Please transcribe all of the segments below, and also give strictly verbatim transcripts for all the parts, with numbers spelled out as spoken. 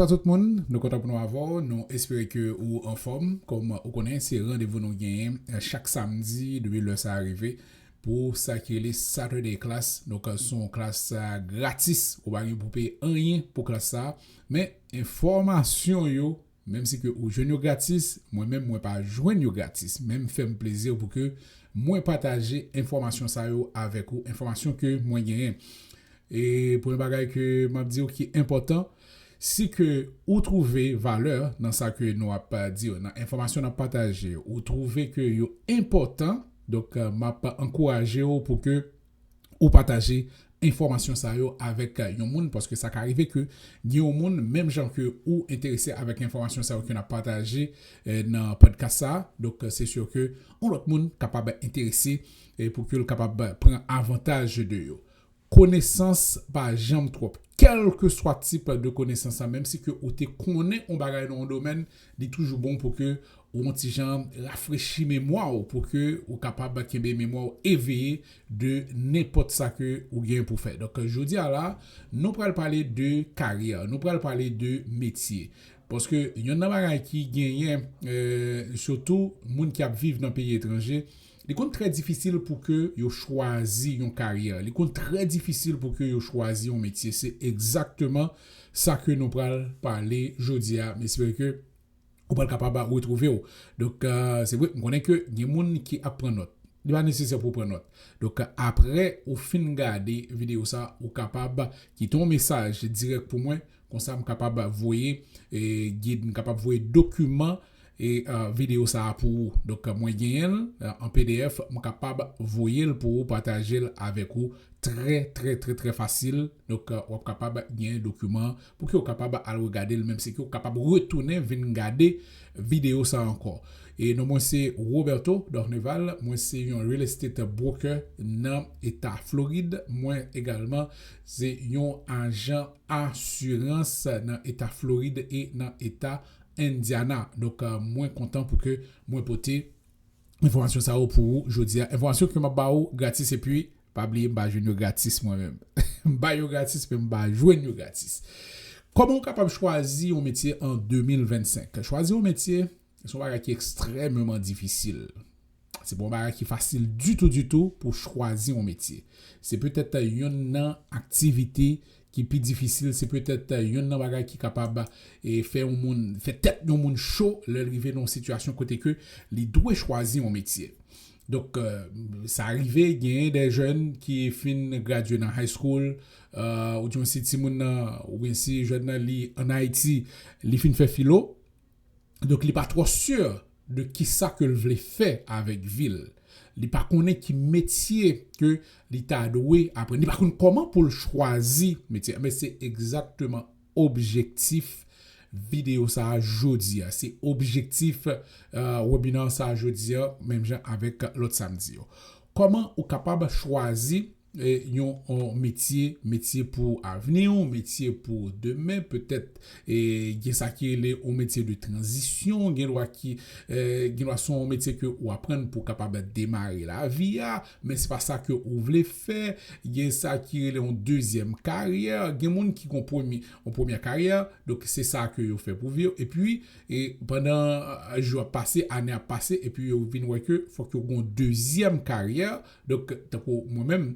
Bonjou tout moun, nou kontan pou nou avè w, nou espere ke ou anfòm. Kòm ou konnen, se randevou nou genyen eh, chak samdi depi lè sa a rive pou sa ki rele Saturday Class. Donk, eh, se yon klas eh, gratis, ou pa gen pou peye anyen pou klas sa a. Men, enfòmasyon yo, menm si ke ou jwenn yo gratis, mwen menm, mwen pa jwenn yo gratis. Men m fè m plezi pou ke mwen pataje enfòmasyon sa yo avèk ou, enfòmasyon ke mwen genyen. E premye bagay ke m ap di w ki enpòtan, si ke ou twouve valè nan sa ke nou ap di yo, nan enfòmasyon n ap pataje yo, ou twouve ke yo enpòtan, donk, eh, m ap ankouraje w pou ke ou pataje enfòmasyon sa yo avèk eh, yon moun, paske sa ka rive ke gen yon moun, menm jan ke ou enterese avèk enfòmasyon sa yo ke n ap pataje eh, nan podcast sa, donk, eh, se si ke yon lòt moun kapab enterese eh, pou ke l kapab pran avantaj de yo. Konesans pa janm twòp. Kèlkeswa tip de konesans la, menm si ke ou te konnen yon bagay nan yon domèn, li toujou bon pou ke ou yon ti jan rafrechi memwa w, pou ke ou kapab kenbe memwa w eveye de nenpòt sa ke ou gen pou fè. Donk, jodi a la, nou pral pale de karyè, nou pral pale de metye. Paske yonn nan bagay ki genyen, eh, sitou moun ki ap viv nan peyi etranje, li konn trè difisil pou ke yo chwazi yon karyè. Li konn trè difisil pou ke yo chwazi yon metye. Se egzakteman sa ke nou pral pale jodi a. M espere ke ou pral kapab retwouve w. Donk, eh, se vre, m konnen ke gen moun ki ap pran nòt. Li pa nesesè pou w pran nòt. Donk, apre ou fin gade videyo sa, ou kapab kite yon mesaj dirèk pou mwen. Konsa, m kapab voye eh, gid, m kapab voye dokiman eh, eh, videyo sa a pou ou. Donk, mwen genyen l eh, an P D F, m kapab voye l pou ou, pataje l avèk ou trè, trè, trè, trè fasil. Donk, eh, w ap kapab genyen dokiman pou ke w kapab al regade l, menm si ke w kapab retounen vin gade videyo sa ankò. E non mwen se Roberto Dorneval, mwen se yon real estate broker nan eta Florid. Mwen egalman se yon ajan asirans nan eta Florid e nan eta Indiana. Donk, eh, mwen kontan pou ke mwen pote enfòmasyon sa yo pou ou jodi a. Enfòmasyon ke m ap ba ou gratis epi pa bliye m pa jwenn yo gratis mwen menm. M ba yo gratis men m pa jwenn yo gratis. Kòman ou kapab chwazi yon metye an de mil vennsenk? Chwazi yon metye, se yon bagay ki ekstrèmeman difisil. Se pa yon bagay ki fasil ditou, ditou pou chwazi yon metye. Se petèt yonn nan aktivite ki pi difisil, se petèt yonn nan bagay ki kapab eh, fè yon moun, fè tèt yon moun cho lè l rive nan yon sitiyasyon kote ke li dwe chwazi yon metye. Donk, eh, sa rive, genyen de jèn ki fin gradye nan high school, eh, oudimwen si timoun nan, oubyen si jèn nan li ann Ayiti, li fin fè filo, donk li pa twò si de kisa ke l vle fè avèk vi l. Li pa konnen ki metye ke li ta dwe aprann. Li pa konn kòman pou l chwazi metye. Men se egzakteman objektif videyo sa a jodi a. Se objektif eh, webinè sa a jodi a, menm jan avèk lòt samdi yo. Kòman ou kapab chwazi eh, yon, yon metye, metye pou avni w, metye pou demen, petèt eh, gen sa ki rele yon metye de tranzisyon, gen dwa ki eh, gen dwa se yon metye ke ou aprann pou kapab demare lavi a, men se pa sa ke ou vle fè, gen sa ki rele yon dezyèm karyè, gen moun ki gon premye, yon premyè karyè, donk se sa ke yo fè pou vi yo, epi e pandan eh, jou ap pase, ane ap pase, epi yo vin wè ke fòk yo gon dezyèm karyè, donk tankou mwen menm,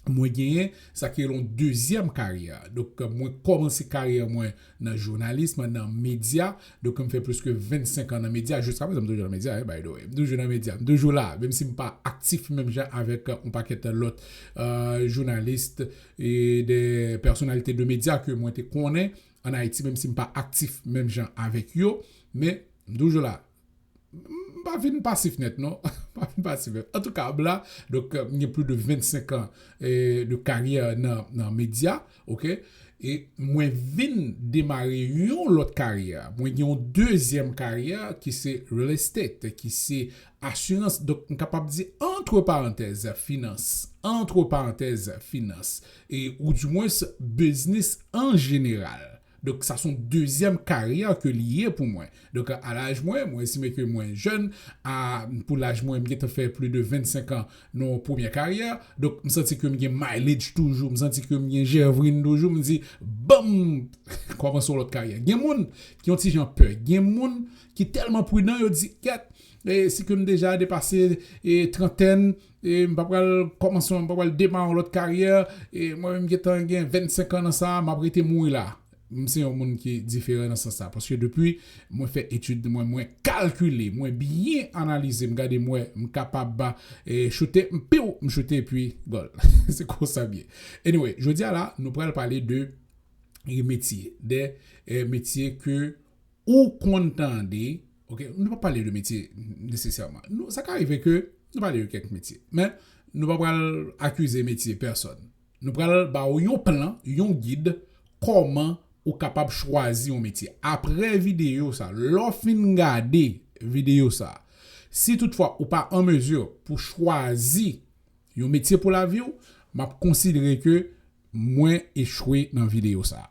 mwen genyen sa ki rele yon dezyèm karyè. Donk, mwen kòmanse karyè mwen nan jounalis, nan medya. Donk, m fè plis ke vennsenk an nan medya. Jiska prezan, m toujou nan medya, eh, by the way. M toujou nan medya. M toujou la, menm si m pa aktif menm jan avèk eh, yon pakèt lòt eh, jounalis e de pèsonalite de medya ke mwen te konnen ann Ayiti, menm si m pa aktif menm jan avèk yo. Men, m toujou la. M pa vin pasif nèt, non. M pa vin pasif nèt. Antouka, m la, donk, eh, m gen plis de vennsenk an eh, de karyè nan, nan medya, oke? E mwen vin demare yon lòt karyè. Mwen gen yon dezyèm karyè ki se real estate, ki se asirans. Donk, m kapab di, antre parantèz, finans. Antre parantèz, finans. E, oudimwens, biznis an jeneral. Donk, sa se yon dezyèm karyè ke li ye pou mwen. Donk, a laj mwen, mwen estime ke mwen jèn, a, pou laj mwen, m gentan fè plis de vennsenk an nan yon premyè karyè. Donk, m santi ke m gen mileage toujou, m santi ke m gen jèvrin toujou, m di, banm, kòmanse yon lòt karyè. Gen moun ki yon ti jan pè, gen moun ki tèlman pridan, yo di, kèt, e, si ke m deja depase, e, trantèn, e, m pa pral kòmanse, m pa pral demare yon lòt karyè, e, mwen menm gentan gen vennsenk an nan sa, m ap rete mouri la. M se yon moun ki diferan nan sans sa, paske depi mwen fè etid mwen, mwen kalkile, mwen byen analize, m gade, mwen, m kapab, e, choute, m piw, m choute, epi gòl. Se konsa m ye. Anyway, jodi a la, nou pral pale de, e, metye, de, e, metye ke ou konn tande, ok, nou pa pale de metye nesesèman. Nou, sa ka rive ke nou pale de kèk metye, men nou pa pral akize metye pèsòn. Nou pral ba w yon plan, yon gid, kòman ou kapab chwazi yon metye. Apre videyo sa, lè w fin gade videyo sa, si toutfwa ou pa an mezi pou chwazi yon metye pou lavi w, m ap konsidere ke mwen echwe nan videyo sa.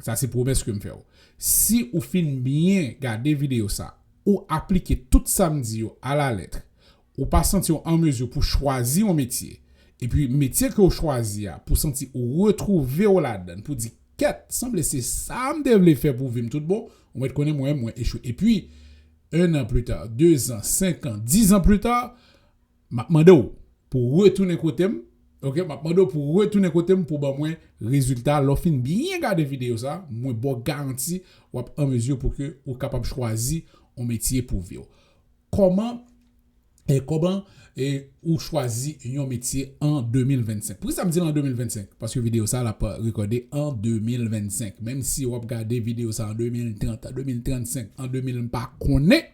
Sa se pwomès ke m fè w. Si ou fin byen gade videyo sa, ou aplike tout sa m di yo alalèt, ou pa santi w an mezi pou chwazi yon metye, epi metye ke w chwazi a, pou santi ou retwouve w ladan, pou di, kèt, sanble se sa m te vle fè pou vi m tout bon, ou mèt konnen mwen, mwen echwe. Epi, en an pli ta, de zan, senk an, diz an pli ta, m ap mande w pou retounen kote m, ok, m ap mande w pou retounen kote m pou ban mwen rezilta. Lè w fin byen gade videyo sa, mwen ba w garanti w ap an mezi pou ke ou kapab chwazi yon metye pou vi w. Kòman, e, kòman, e, ou chwazi yon metye an de mil vennsenk? Poukisa m di l an de mil vennsenk? Paske videyo sa l ap rekòde an de mil vennsenk. Menm si w ap gade videyo sa an de mil trant, an de mil trannsenk, an de mil, m pa konnen,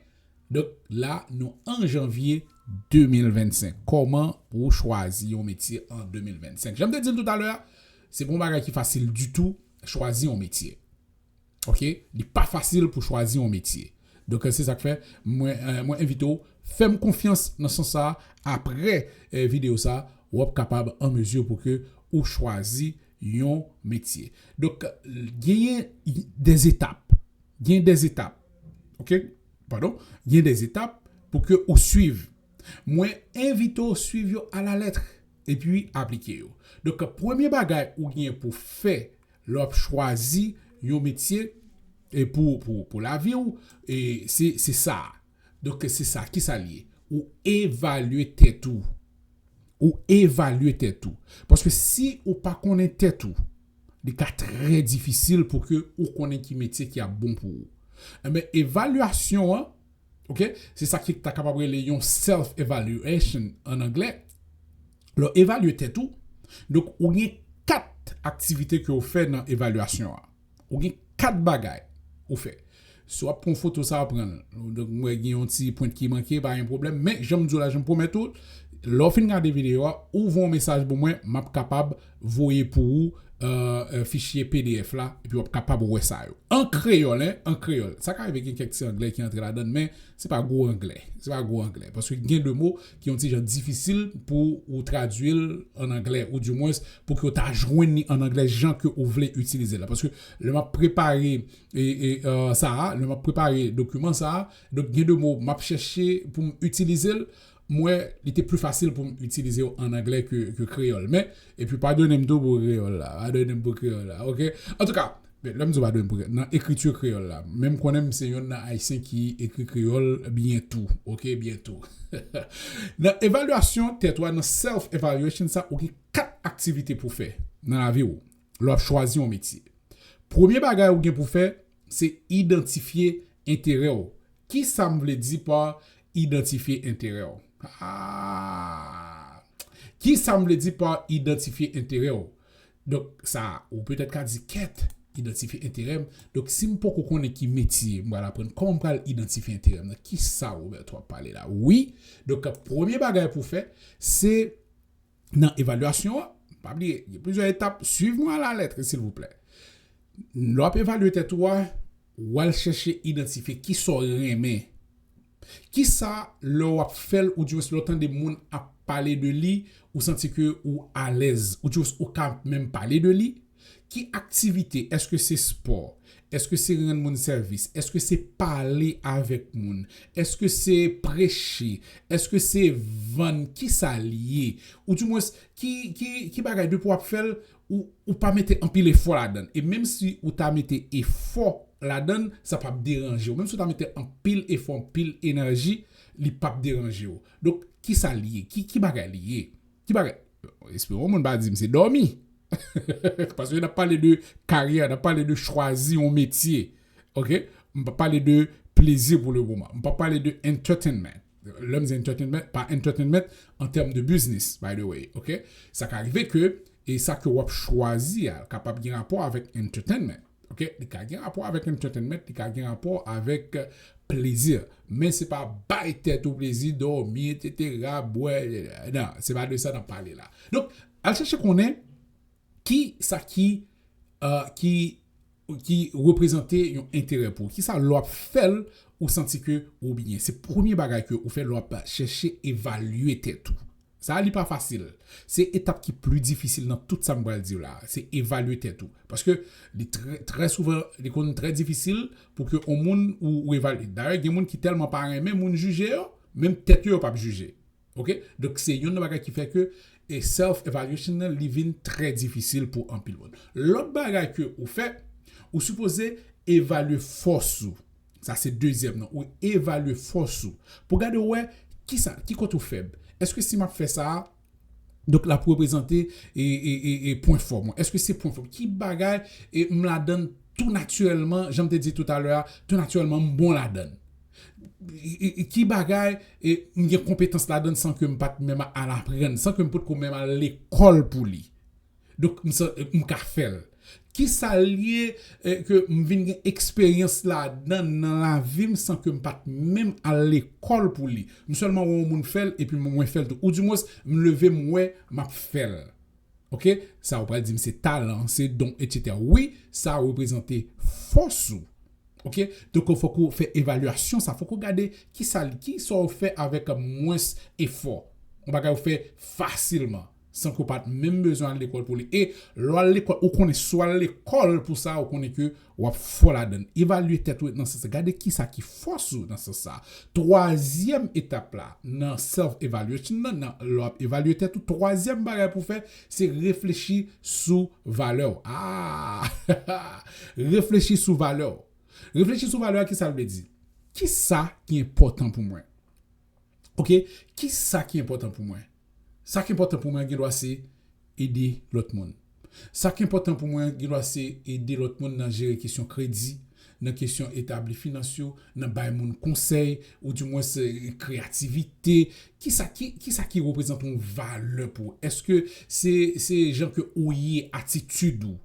donk, la, nou an janvye de mil vennsenk. Kòman pou w chwazi yon metye an de mil vennsenk? Jan m te di l toutalè a, se pa yon bagay ki fasil ditou, chwazi yon metye. Ok? Li pa fasil pou chwazi yon metye. Donk, se sa k fè, mwen, e, mwen envite w, fè m konfyans nan sans sa, apre, e, videyo sa, w ap kapab an mezi pou ke ou chwazi yon metye. Donk, genyen des etap. Gen des etap. Ok? Padon? Gen des etap pou ke ou swiv. Mwen envite w swiv yo alalèt epi aplike yo. Donk, premye bagay ou gen pou fè lè w ap chwazi yon metye, e, pou, pou, pou lavi w, e, se, se sa. Donk, se sa. Kisa l ye? Ou evalye tèt ou. Ou evalye tèt ou. Paske si ou pa konnen tèt ou, li ka trè difisil pou ke ou konnen ki metye ki ap bon pou ou. Enben, evalyasyon an, ok, se sa ki ta kapab rele yon self-evaluation an anglè. Lè w evalye tèt ou, donk, ou gen kat aktivite ke w fè nan evalyasyon an. Ou gen kat bagay ou fè. Si w ap pran foto sa, w pran l. Donk, mwen gen yon ti pwent ki manke, pa gen pwoblèm. Men, jan m di w la, jan m pwomèt ou, lè w fin gade videyo a, ou voye yon mesaj pou mwen, m ap kapab voye pou ou, e, e, fichye P D F la, epi w ap kapab wè sa yo. An kreyòl, en, an kreyòl. Sa ka rive gen kèk ti anglè ki antre ladan l, men se pa gwo anglè. Se pa gwo anglè. Paske gen de mo ki yon ti jan difisil pou ou tradui l an anglè, ou dimwens pou ke w ta jwenn li an anglè jan ke ou vle itilize l la. Paske lè m ap prepare e, e, e, sa a, lè m ap prepare dokiman sa a, donk gen de mo m ap chèche pou m itilize l, m wè li te pli fasil pou m itilize yo an anglè ke, ke kreyòl. Men, epi padone m tou pou kreyòl la, padone m pou kreyòl la, ok? Antouka, men, lè m di w padone m pou kreyòl, nan ekriti kreyòl la, men m konnen m se youn nan Ayisyen ki ekri kreyòl byen tou, ok, byen tou. Nan evalyasyon tèt ou a, nan self-evaluation sa, ou gen kat aktivite pou fè nan lavi w lè w ap chwazi yon metye. Premye bagay ou gen pou fè, se idantifye enterè w. Kisa m vle di pa idantifye enterè w? Ah! Kisa m vle di pa idantifye enterè w? Donk, sa, ou petèt ka di, kèt, idantifye enterè m. Donk, si m poko konnen ki metye m pral aprann, kòman m pral idantifye enterè m nan? Kisa Roberto ap pale la? Wi, donk, premye bagay pou fè, se nan evalyasyon an, pa bliye, gen plizyè etap, swiv mwen alalèt, silvouplè. Lè w ap evalye tèt ou a, w al chèche idantifye kisa w renmen. Kisa, lè w ap fè l, oudimwens lè w tande moun ap pale de li, ou santi ke ou alèz, oudimwens ou ka menm pale de li? Ki aktivite? Èske se spò? Èske se rann moun sèvis? Èske se pale avèk moun? Èske se preche? Èske se vann? Kisa l ye? Oudimwens, ki, ki, ki bagay depi w ap fè l, ou, ou pa mete anpil efò ladan l? E menm si ou ta mete efò ladan l, sa p ap deranje w. Menm si ou ta mete anpil efò, anpil enèji, li p ap deranje w. Donk, kisa l ye? Ki, ki bagay li ye? Ki bagay? Espere yon moun pa di m se dòmi. Paske n ap pale de karyè, n ap pale de chwazi yon metye. Ok? M p ap pale de plezi pou le moman. M p ap pale de entertainment. Lè m di entertainment, pa entertainment an tèm de business, by the way. Ok? Sa ka rive ke, e sa ke w ap chwazi a, kapab gen rapò avèk entertainment. Ok? Li ka gen rapò avèk entertainment, li ka gen rapò avèk plezi. Men se pa bay tèt ou plezi, dòmi, etsetera, bwè. Non, se pa de sa n ap pale la. Donk, al chèche konnen ki sa ki, uh, ki, ki reprezante yon enterè pou ou. Kisa lè w ap fè l, ou santi ke ou byen. Se premye bagay ke ou fè lè w ap chèche evalye tèt ou. Sa a, li pa fasil. Se etap ki pli difisil nan tout sa m pral di w la. Se evalye tèt ou. Paske li trè, trè souvan, li konn trè difisil pou ke yon moun ou, ou evalye. Dayè, gen moun ki tèlman pa renmen moun jije yo, menm tèt yo, yo p ap jije. Ok? Donk, se youn nan bagay ki fè ke e self evaluation nan, li vin trè difisil pou anpil moun. Lòt bagay ke ou fè, ou sipoze evalye fòs ou. Sa se dezyèm nan. Ou evalye fòs ou. Pou gade wè, kisa, ki kote ou fèb. Èske si m ap fè sa a, donk l ap reprezante e, e, e, e pwen fò mwen. Èske se pwen fò? Ki bagay e m ladan l tou natirèlman, jan m te di toutalè a, tou natirèlman m bon ladan l? E, e, e ki bagay e m gen konpetans ladan l san ke m pa t menm al aprann, san ke m potko menm al lekòl pou li? Donk, m, sa, m ka fè l. Kisa l ye e, ke m vin gen eksperyans ladan l nan lavi m san ke m pa t menm al lekòl pou li? M sèlman wè yon moun fè l epi mwen fè l tou. Oudimwens, m leve m wè m ap fè l. Ok? Sa ou pral di m se talan, se don, etsetera. Wi, sa reprezante fòs ou. Ok? Donk, fòk ou fè evalyasyon sa. Fòk ou gade kisa, kisa ou fè avèk mwens efò. Yon bagay ou fè fasilman, san ke w pa t menm bezwen al lekòl pou li. E lè w al lekòl, ou konnen si w al lekòl pou sa, ou konnen ke w ap fò ladan l. Evalye tèt ou nan sans sa. Gade kisa ki fòs ou nan sans sa. Twazyèm etap la, nan self evaluation nan, nan lè w ap evalye tèt ou, twazyèm bagay pou fè, se reflechi sou valè w. Ah! Reflechi sou valè w. Reflechi sou valè w, kisa l vle di? Kisa ki enpòtan pou mwen? Ok? Kisa ki enpòtan pou mwen? Sa ki enpòtan pou mwen, gen dwa se ede lòt moun. Sa ki enpòtan pou mwen, gen dwa se ede lòt moun nan jere kesyon kredi, nan kesyon etabli finans yo, nan bay moun konsèy, oudimwens, eh, kreyativite. Kisa ki, kisa ki reprezante yon valè pou ou? Èske se, se jan ke ou ye, atitid ou?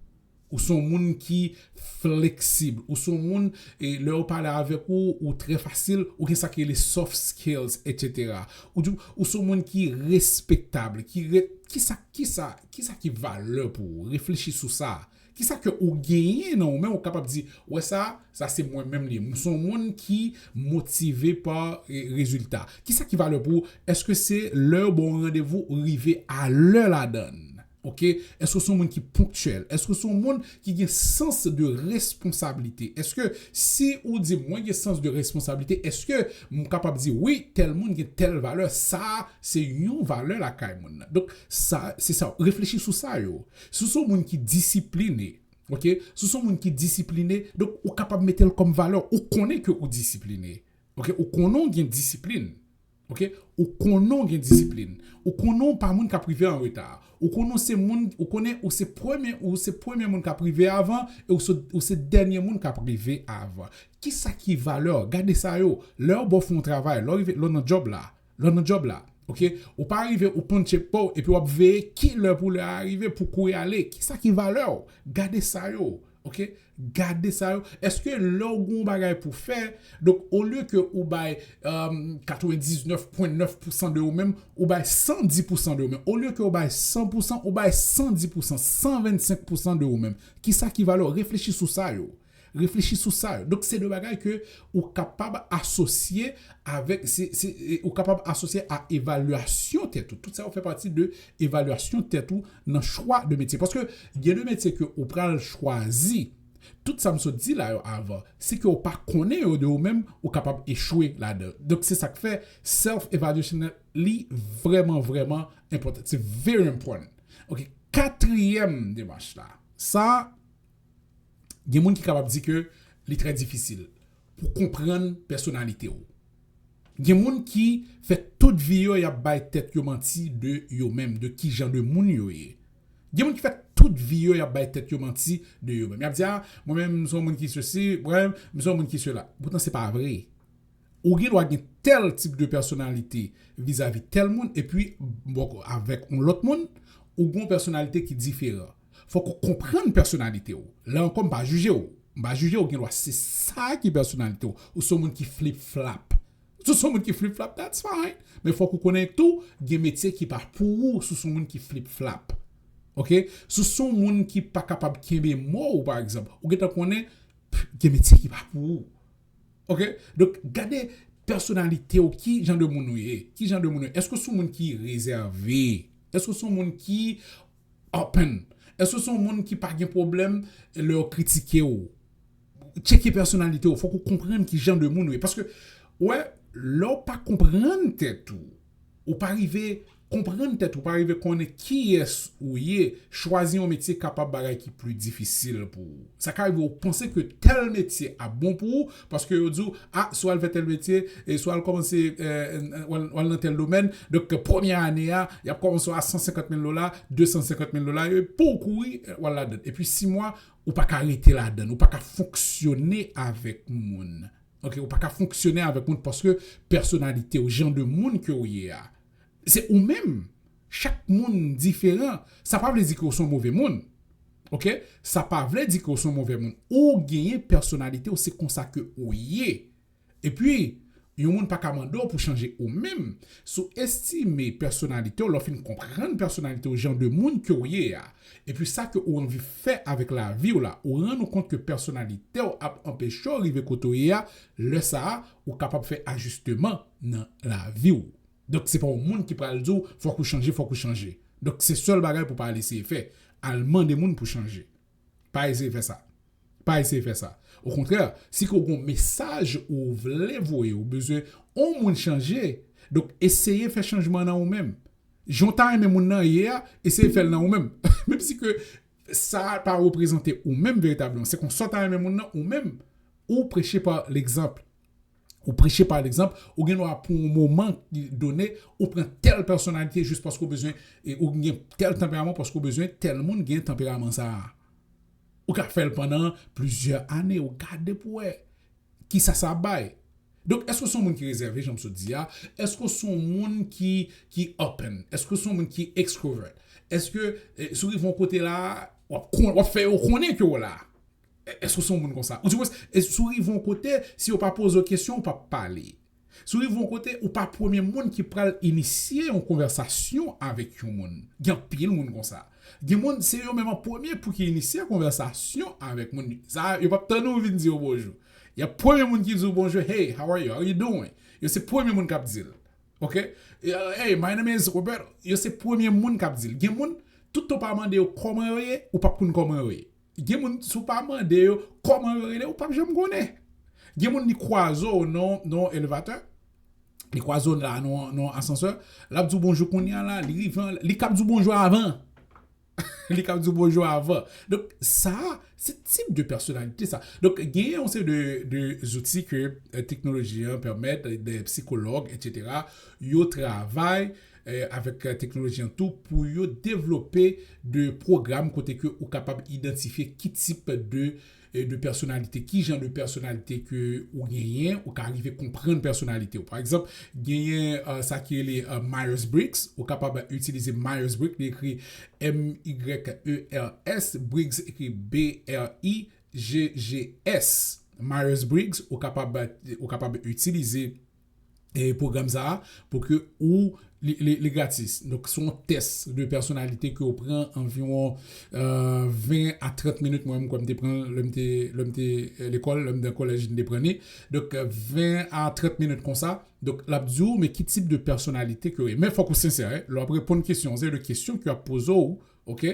Ou se yon moun ki fleksib. Ou se yon moun, e, lè yo pale avèk ou, ou trè fasil, ou gen sa ki rele soft skills, etsetera. Ou di, ou se yon moun ki respektab, ki re-, kisa, kisa, kisa ki valè pou ou? Reflechi sou sa. Kisa ke ou genyen nan ou menm, ou kapab di, wè sa, sa se mwen menm li ye. M se yon moun ki motive pa, e, rezilta. Kisa ki valè pou ou? Èske se lè yo ba w randevou, ou rive a lè ladan l? Ok? Èske w se yon moun ki ponktyèl? Èske w se yon moun ki gen sans de responsablite? Èske si ou di, "Mwen gen sans de responsablite," èske m kapab di, "Wi, tèl moun gen tèl valè," sa a, se yon valè lakay moun nan? Donk, sa, se sa, reflechi sou sa yo. Si w se yon moun ki disipline, ok? Si w se yon moun ki disipline, donk, ou kapab mete l kòm valè, ou konnen ke ou disipline. Ok? Ou konnen w gen disiplin. Ok? Ou konnen w gen disiplin. Ou konnen w pa moun k ap rive an reta. Ou konnen w se moun, ou konnen ou se premye, ou se premye moun k ap rive avan, e ou se, ou se dènye moun k ap rive avan. Kisa ki valè w? Gade sa yo. Lè yo ba w fè yon travay, lè w rive, lè w nan djòb la, lè w nan djòb la, ok? Ou pa rive, ou punche pa w, epi w ap veye ki lè pou lè a rive, pou kouri ale. Kisa ki valè w? Gade sa yo. Ok? Gade sa yo. Èske lè w gen yon bagay pou fè, donk, olye ke ou bay, um, katrevendiznèf pwen nèf pousan de ou menm, ou bay san di pousan de ou menm. Olye ke ou bay san pousan, ou bay san di pousan, san vennsenk pousan de ou menm. Kisa ki valè w? Reflechi sou sa yo. Reflechi sou sa yo. Donk, se de bagay ke ou kapab asosye avèk, se, se, e, ou kapab asosye a evalyasyon tèt ou. Tout sa yo fè pati de evalyasyon tèt ou nan chwa de metye. Paske gen de metye ke ou pral chwazi, tout sa m sot di la yo avan, si ke ou pa konnen yo de ou menm, ou kapab echwe ladan. Donk, se sa k fè self-evaluation li vrèman, vrèman enpòtan. Se very important. Ok, katriyèm demach la. Sa, gen moun ki kapab di ke li trè difisil pou konprann pèsonalite w. Gen moun ki fè tout vi yo y ap bay tèt yo manti de yo menm, de ki jan de moun yo ye. Gen moun ki fè tout vi yo y ap bay tèt yo manti de yo menm. Y ap di, a, mwen menm, m se yon moun ki sesi, mwen menm, m se yon moun ki sela. Poutan, se pa vre. Ou gen dwa gen tèl tip de pèsonalite vizavi tèl moun, epi, bon, avèk yon lòt moun, ou gen yon pèsonalite ki diferan. Fòk ou konprann pèsonalite w. La ankò, m pa jije w. M pa jije w, gen dwa se sa ki pèsonalite w. Ou se yon moun ki flip-flap. Si w se yon moun ki flip-flap, that's fine. Men fòk ou konnen tou, gen metye ki pa pou ou si w se yon moun ki flip-flap. Ok? Si w se yon moun ki pa kapab kenbe mo w, pa egzanp, ou gentan konnen, pff, gen metye ki pa pou ou. Ok? Donk, gade pèsonalite w, ki jan de moun ou ye? Ki jan de moun ou ye? Èske w se yon moun ki rezève? Èske w se yon moun ki open? Èske w se yon moun ki pa gen pwoblèm lè yo kritike w? Tcheke pèsonalite w, fòk ou konprann ki jan de moun ou ye. Paske, wè, lè w pa konprann tèt ou, ou pa rive konprann tèt ou, pa rive konnen kiyès ou ye, chwazi yon metye kapab bagay ki pli difisil pou ou. Sa ka rive ou panse ke tèl metye ap bon pou ou, paske yo di w, a, si w al fè tèl metye, e si w al kòmanse, e, w al, w al nan tèl domèn, donk, premyè ane a, y ap kòmanse w a san senkant mil dola, de san senkant mil dola, e pou w kouri, w al ladan. Epi sis mwa, ou pa ka rete ladan, ou pa ka fonksyone avèk moun. Ok, ou pa ka fonksyone avèk moun paske pèsonalite w, jan de moun ke w ye a, se ou menm. Chak moun diferan. Sa pa vle di ke w se yon move moun. Ok? Sa pa vle di ke w se yon move moun. Ou genyen pèsonalite w, se konsa ke ou ye. Epi, yon moun pa ka mande w pou chanje ou menm. Si w estime pèsonalite w, lè w fin konprann pèsonalite w, jan de moun ke w ye a, epi sa ke ou anvi fè avèk lavi w la, ou rann ou kont ke pèsonalite w ap anpeche w rive kote w ye a, lè sa a, ou kapab fè ajisteman nan lavi w. Donk, se pa yon moun ki pral di w, fòk ou chanje, fòk ou chanje. Donk, se sèl bagay pou pa al eseye fè. Al mande moun pou chanje. Pa eseye fè sa. Pa eseye fè sa. Okontrè, si ke w gen yon mesaj ou vle voye, ou bezwen yon moun chanje, donk eseye fè chanjman nan ou menm. Jan w ta renmen moun nan ye a, eseye fè l nan ou menm. Menm si ke sa pa reprezante ou menm veritableman, se konsa w ta renmen moun nan ou menm. Ou preche pa legzanp. Ou preche pa legzanp, ou gen dwa pou yon moman done, ou pran tèl pèsonalite jis paske ou bezwen, e ou gen tèl tanperaman paske ou bezwen tèl moun gen tanperaman sa a. Ou ka fè l pandan plizyè ane, ou gade pou wè kisa sa ap bay. Donk, èske w se yon moun ki rezève, jan m sot di a? Èske w se yon moun ki, ki open? Èske w se yon moun ki extrovert? Èske, e, si w rive yon kote la, w ap kon-, w ap fè yo konnen ke w la? Èske w se yon moun konsa? Ou di, e si w rive yon kote, si yo pa poze w kesyon, ou p ap pale. Si w rive yon kote, ou pa premye moun ki pral inisye yon konvèsasyon avèk yon moun. Gen anpil moun konsa. Gen moun, se yo menm an premye pou ki inisye konvèsasyon avèk moun. Sa, yo p ap tann ou vin di yo bonjou. Y ap premye moun ki di w bonjou, "Hey, how are you? How you doing?" Yo se premye moun k ap di l. Ok? "Hey, my name is Roberto." Yo se premye moun k ap di l. Gen moun, tout tan w pa mande yo kòman yo ye, ou p ap konn kòman yo ye. Gen moun, si w pa mande yo kòman yo rele, ou p ap janm konnen. Gen moun, li kwaze w nan, nan yon elevatè, li kwaze w la nan, nan yon asansè, l ap di w bonjou kounye a la, li rive an, li k ap di w bonjou avan. Li k ap di w bonjou avan. Donk, sa, se tip de pèsonalite sa. Donk, genyen yon seri de, de zouti ke, e, teknoloji an pèmèt, de sikològ, etsetera, yo travay, e, avèk, e, teknoloji an tou pou yo devlope de pwogram kote ke ou kapab idantifye ki tip de, e, de pèsonalite, ki jan de pèsonalite ke ou genyen, ou ka rive konprann pèsonalite w. Pa egzanp, genyen, e, sa ki rele, e, Myers-Briggs, ou kapab itilize Myers-Briggs, li ekri M Y E R S, Briggs ekri B R I G G S. Myers-Briggs, ou kapab, ou kapab itilize, e, pwogram sa a pou ke ou Li, li, li gratis. Donk, se yon tès de pèsonalite ke w pran anviwon euh, ven a trant minit. Mwen menm, kwè m te pran lè m te, lè m te euh, lekòl, lè m te kolèj, m te pran li. Donk, euh, ven a trant minit konsa. Donk, l ap di w, men ki tip de pèsonalite ke w ye. Men fòk ou sensè, hein? Lè w ap reponn kesyon, se de kesyon ke y ap poze w, ok?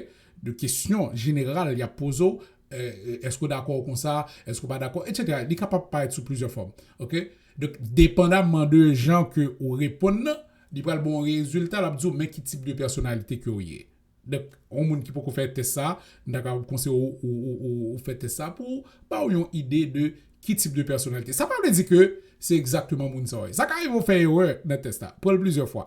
De kesyon jeneral y ap poze w, euh, èske w dakò konsa, èske w pa dakò, etsetera. Li kapab parèt sou plizyè fòm, ok? Donk, depandamman de jan ke ou reponn nan, li pral ba w yon rezilta, l ap di w, men ki tip de pèsonalite ke w ye. Donk, yon moun ki poko fè tès sa, m ta kapab konseye w, ou, ou, ou, ou fè tès sa pou ba w yon ide de ki tip de pèsonalite. Sa pa vle di ke se egzakteman moun sa w ye. Sa ka rive w fè erè nan tès la. Pran l plizyè fwa.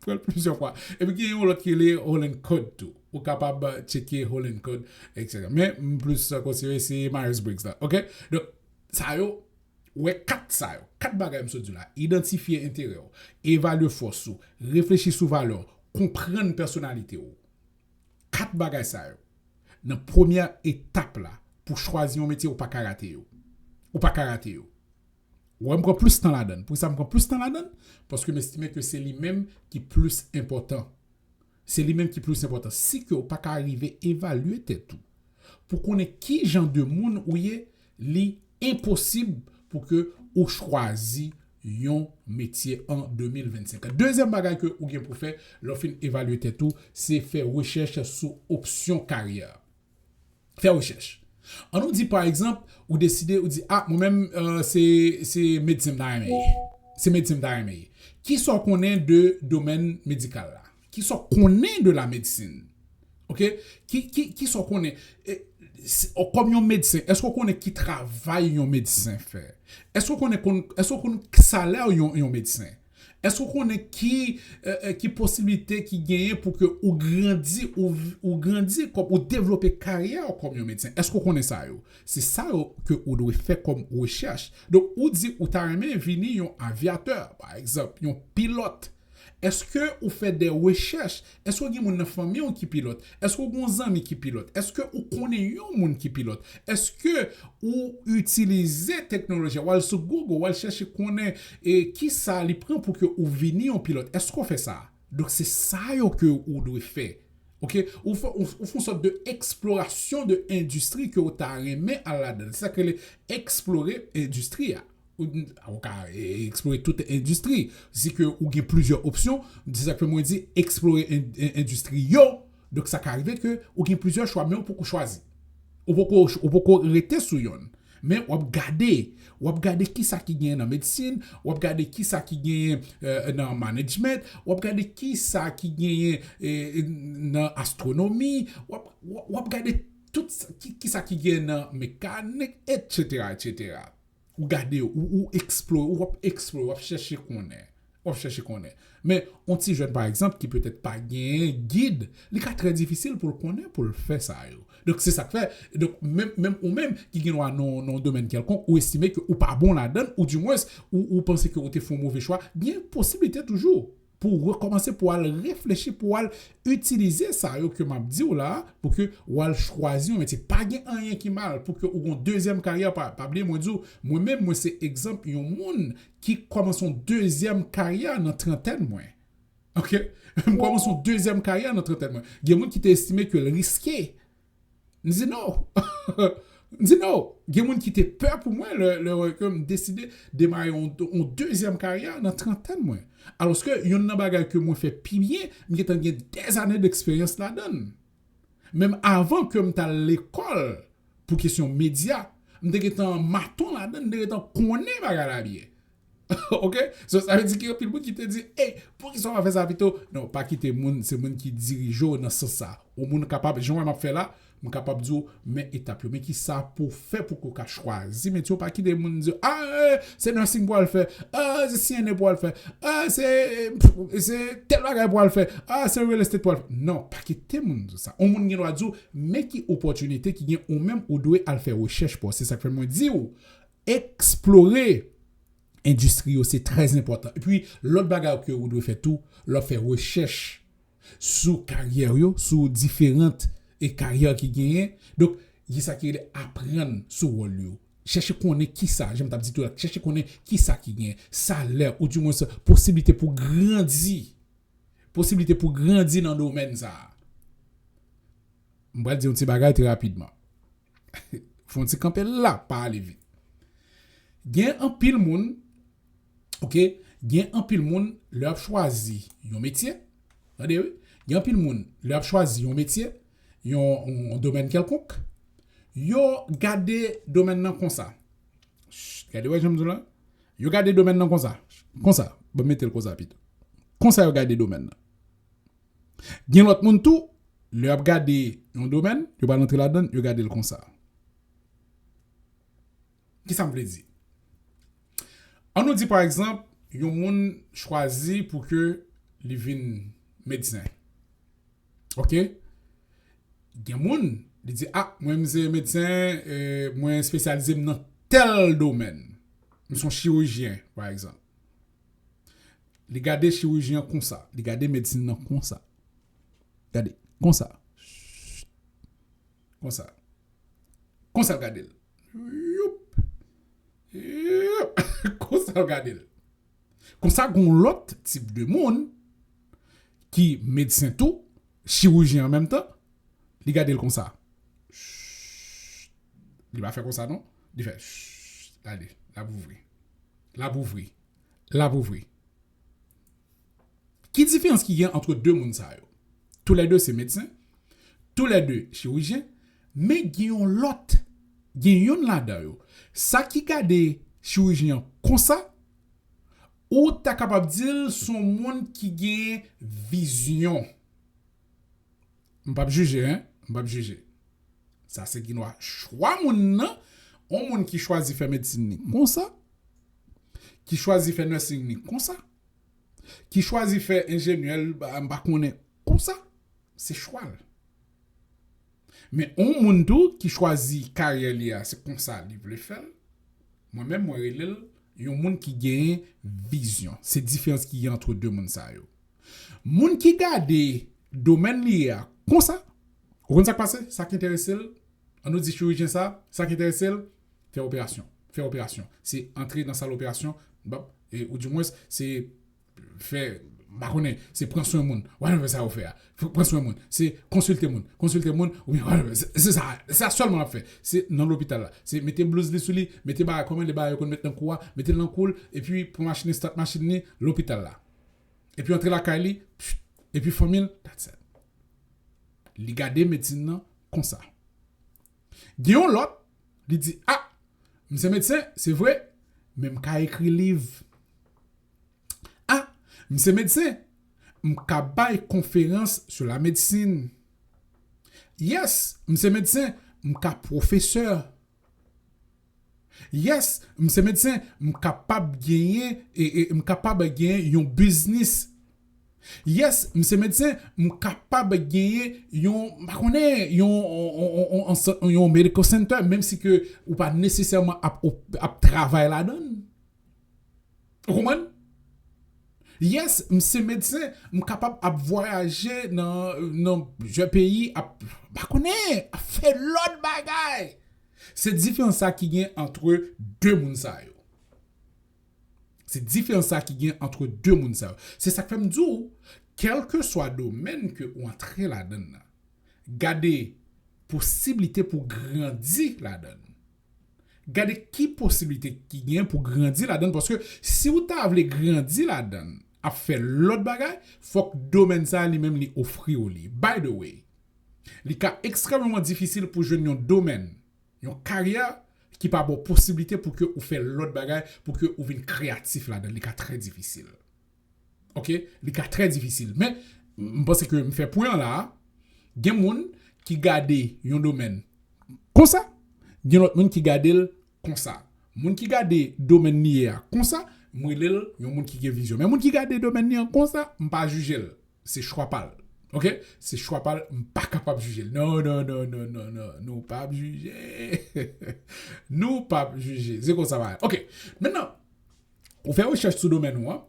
Pran l plizyè fwa. Epi gen yon lòt ki rele Holland Code tou. Ou kapab tcheke Holland Code, etsetera. Men, m plis konseye se Myers-Briggs la. Ok? Donk, sa yo, ou wè kat sa yo. Kat bagay m sot di w la. Idantifye enterè w. Evalye fòs ou. Reflechi sou valè w. Konprann pèsonalite w. Kat bagay sa yo. Nan premyè etap la, pou chwazi yon metye, ou pa ka rate yo. Ou pa ka rate yo. Ou wè m pran plis tan ladan l. Poukisa m pran plis tan ladan l? Paske m estime ke se li menm ki plis enpòtan. Se li menm ki plis enpòtan. Si ke ou pa ka rive evalye tèt ou pou konnen ki jan de moun ou ye, li enposib pou ke ou chwazi yon metye an de mil vennsenk. Dezyèm bagay ke ou gen pou fè lè w fin evalye tèt ou, se fè rechèch sou opsyon karyè. Fè rechèch. Ann nou di, pa egzanp, ou deside, ou di, ah, mwen menm, euh, se, se medsen m ta renmen ye. Se medsen m ta renmen ye. Kisa w konnen de domèn medikal la? Kisa w konnen de la médecine? Ok? Ki, ki, kisa w konnen? E, si, o, kòm yon medsen, èske w konnen ki travay yon medsen fè? Èske w konnen, konn, èske w konn salè yon, yon medsen? Èske w konnen ki, eh, eh, ki posiblite ki genyen pou ke ou grandi, ou, ou grandi kòm, ou devlope karyè w kòm yon medsen? Èske w konnen sa yo? Se sa yo ke ou dwe fè kòm rechèch. Donk, ou di ou ta renmen vini yon avyatè, pa egzanp, yon pilòt. Èske ou fè de rechèch? Èske w gen moun nan fanmi w ki pilòt? Èske w gen yon zanmi ki pilòt? Èske ou konnen yon moun ki pilòt? Èske ou itilize teknoloji a, w al sou Google, w al chèche konnen e kisa li pran pou ke ou vini yon pilòt? Èske w fè sa? Donk, se sa yo ke ou dwe fè. Ok? Ou fè, ou, ou fè yon sòt de eksplorasyon de endistri ke ou ta renmen al ladan. Se sa k rele eksplore endistri a. Ou, ou ka e, eksplore tout endistri. Si ke ou gen plizyè opsyon, se sa k fè mwen di eksplore en, en, endistri yo. Donk, sa ka rive ke ou gen plizyè chwa, men ou poko chwazi. Ou poko, ou poko rete sou yonn. Men w ap gade, w ap gade kisa ki genyen nan medsin, w ap gade kisa ki genyen euh, nan management, w ap gade kisa ki genyen eh, nan astwonomi, w ap, w ap, w ap gade tout sa- ki, kisa ki genyen nan mekanik, etsetera, etsetera. Ou gade, ou, ou eksplore, w ap eksplore, w ap chèche konnen. W ap chèche konnen. Men, yon ti jèn, pa egzanp, ki petèt pa genyen gid, li ka trè difisil pou l konnen pou l fè sa yo. Donk, se sa k fè, donk, menm, menm ou menm ki gen dwa nan, nan yon domèn kèlkonk, ou estime ke ou pa bon ladan l, ou dimwens, ou, ou panse ke ou te fè yon move chwa, gen posiblite toujou pou w rekòmanse, pou w al reflechi, pou w al itilize sa yo ke m ap di w la, pou ke w al chwazi yon metye. Pa gen anyen ki mal pou ke ou gen yon dezyèm karyè. Pa, pa bliye, mwen di w, mwen menm, mwen se egzanp yon moun ki kòmanse yon dezyèm karyè nan trantèn mwen. Ok? M kòmanse yon dezyèm karyè nan trantèn mwen. Gen moun ki te estime ke l riske. M di no. M di no. Gen moun ki te pè pou mwen lè, lè wè ke m deside demare yon, yon dezyèm karyè nan trantèn mwen. Alòske yonn nan bagay ke mwen fè pi byen, m gentan gen dèzane deksperyans ladan l. Menm avan ke m t al lekòl pou kesyon medya, m te gentan maton ladan l, m te gentan konnen bagay la byen. Ok? So, sa vle di gen anpil moun ki te di, ey, poukisa w pa fè sa pito? Non, pa kite moun, se moun ki dirije w nan sans sa. Yon moun kapab, jan w wè m ap fè la, m kapab di w, men etap yo, men kisa pou w fè pou ke w ka chwazi metye w, pa kite moun di, ah, eh, se nursing pou w al fè, ah, se C N A pou w al fè, ah, se, pff, se tèl bagay pou w al fè, ah, se real estate pou w al fè. Non, pa kite moun di w sa. Yon moun gen dwa di w, men ki opòtinite ki gen ou menm ou dwe al fè rechèch pa w. Se sa k fè mwen di w, eksplore endistri yo, se trè enpòtan. Epi, lòt bagay ke ou dwe fè tou, lè w ap fè rechèch sou karyè yo, sou diferan e karyè ki genyen. Donk, gen sa ki rele aprann sou wòl yo. Chèche konnen kisa, jan m t ap di tou la, chèche konnen kisa ki genyen, salè, ou dimwens posiblite pou grandi. posiblite pou grandi nan domèn sa a. M pral di yon ti bagay trè rapidman. Fè yon ti kanpe la, pa ale vit. Gen anpil moun, ok, gen anpil moun, lè y ap chwazi yon metye, tande wi, gen anpil moun, lè y ap chwazi yon metye, yon, yon domèn kèlkonk, yo gade domèn nan konsa. Ch, gade wè jan m di w la? Yo gade domèn nan konsa. Konsa. Bon, mete l konsa pito. Konsa yo gade domèn nan. Gen lòt moun tou, lè y ap gade yon domèn, yo pral antre ladan l, yo gade l konsa. Kisa m vle di? Ann nou di, pa egzanp, yon moun chwazi pou ke li vin medsen. Ok? Gen moun, li di, a, mwen, m se medsen, e, mwen espesyalize m nan tèl domèn. M se yon chirijyen, pa egzanp. Li gade chirijyen an konsa. Li gade medsin nan konsa. Gade, konsa. Konsa. Konsa l gade l. Youp. Youp. Konsa l gade l. Konsa, gon lòt tip de moun ki medsen tou, chirijyen an menm tan, li gade l konsa. Li pa fè konsa non. Li fè, gade, l ap ouvri. L ap ouvri. L ap ouvri. Ki diferans ki gen ant de moun sa yo? Toulède se medsen, toulède chirijyen, men gen yon lòt, gen youn ladan yo. Sa ki gade chirijyen an konsa, ou ta kapab di l se yon moun ki gen vizyon. M p ap jije, en, m p ap jije. Sa se gendwa chwa moun nan, yon moun ki chwazi fè medsin li konsa, ki chwazi fè nursing li konsa, ki chwazi fè enjenyè, m pa konnen konsa, se chwa l. Men yon moun tou ki chwazi karyè li a, se konsa li vle fè l, mwen menm, mwen rele l yon moun ki genyen vizyon. Se diferans ki gen ant de moun sa yo. Moun ki gade domèn li ye a konsa, ou konn sa k pase? Sa k enterese l, ann nou di chirijyen sa, sa k enterese l, fè operasyon. Fè operasyon. Se antre nan sal operasyon, bap, e, ou dimwens, se fè, m pa konnen, se pran swen moun. Whatever sa yo fè a. F-, pran swen moun. Se konsilte moun. Konsilte moun. Oubyen, whatever. Se, se sa. Se sa sèlman l ap fè. Se nan lopital la. Se mete blouz li sou li, mete bagay kòman li bagay yo konn met nan kou a, mete l nan kou l, epi pran machin li, start machin li, lopital la. Epi antre lakay li, pst, epi fanmi l, that's it. Li gade medsin nan konsa. Gen yon lòt, li di, a, m se medsen, se vre, men m ka ekri liv. A, m se medsen, m ka bay konferans sou la medsin. Yes, m se medsen, m ka pwofesè. Yes, m se medsen, m kapab genyen, e, e, m kapab genyen yon biznis. Yes, m se medsen, m kapab genyen yon, m pa konnen, yon, on, on, on, on, yon medical center, menm si ke ou pa nesesèman ap, op-, ap travay ladan l. Ou konprann? Yes, m se medsen, m kapab ap vwayaje nan, nan plizyè peyi, ap, pa konnen, ap fè lòt bagay. Se diferans sa ki gen ant de moun sa yo. Se diferans sa ki gen ant de moun sa yo. Se sa k fè m di w, kèlkeswa domèn ke ou antre ladan l nan, gade posiblite pou grandi ladan l. Gade ki posiblite ki gen pou grandi ladan l, paske si w ta vle grandi ladan l, ap fè lòt bagay, fòk domèn sa a li menm li ofri w li. By the way, li ka ekstrèmeman difisil pou jwenn yon domèn, yon karyè ki pa ba w posiblite pou ke ou fè lòt bagay, pou ke ou vin kreyatif ladan l. Li ka trè difisil. Ok? Li ka trè difisil. Men, m panse ke m fè pwen an la a. Gen moun ki gade yon domèn konsa, gen lòt moun ki gade l konsa. Moun ki gade domèn li ye a konsa, m rele l yon moun ki gen vizyon. Men moun ki gade domèn li an konsa, m pa jije l. Se chwa pa l. Ok? Se chwa pa l, m pa kapab jije l. Non, non, non, non, non, non. Nou p ap jije. Nou p ap jije. Se konsa bagay. Ok. Mentnan, ou fè rechèch sou domèn ou an,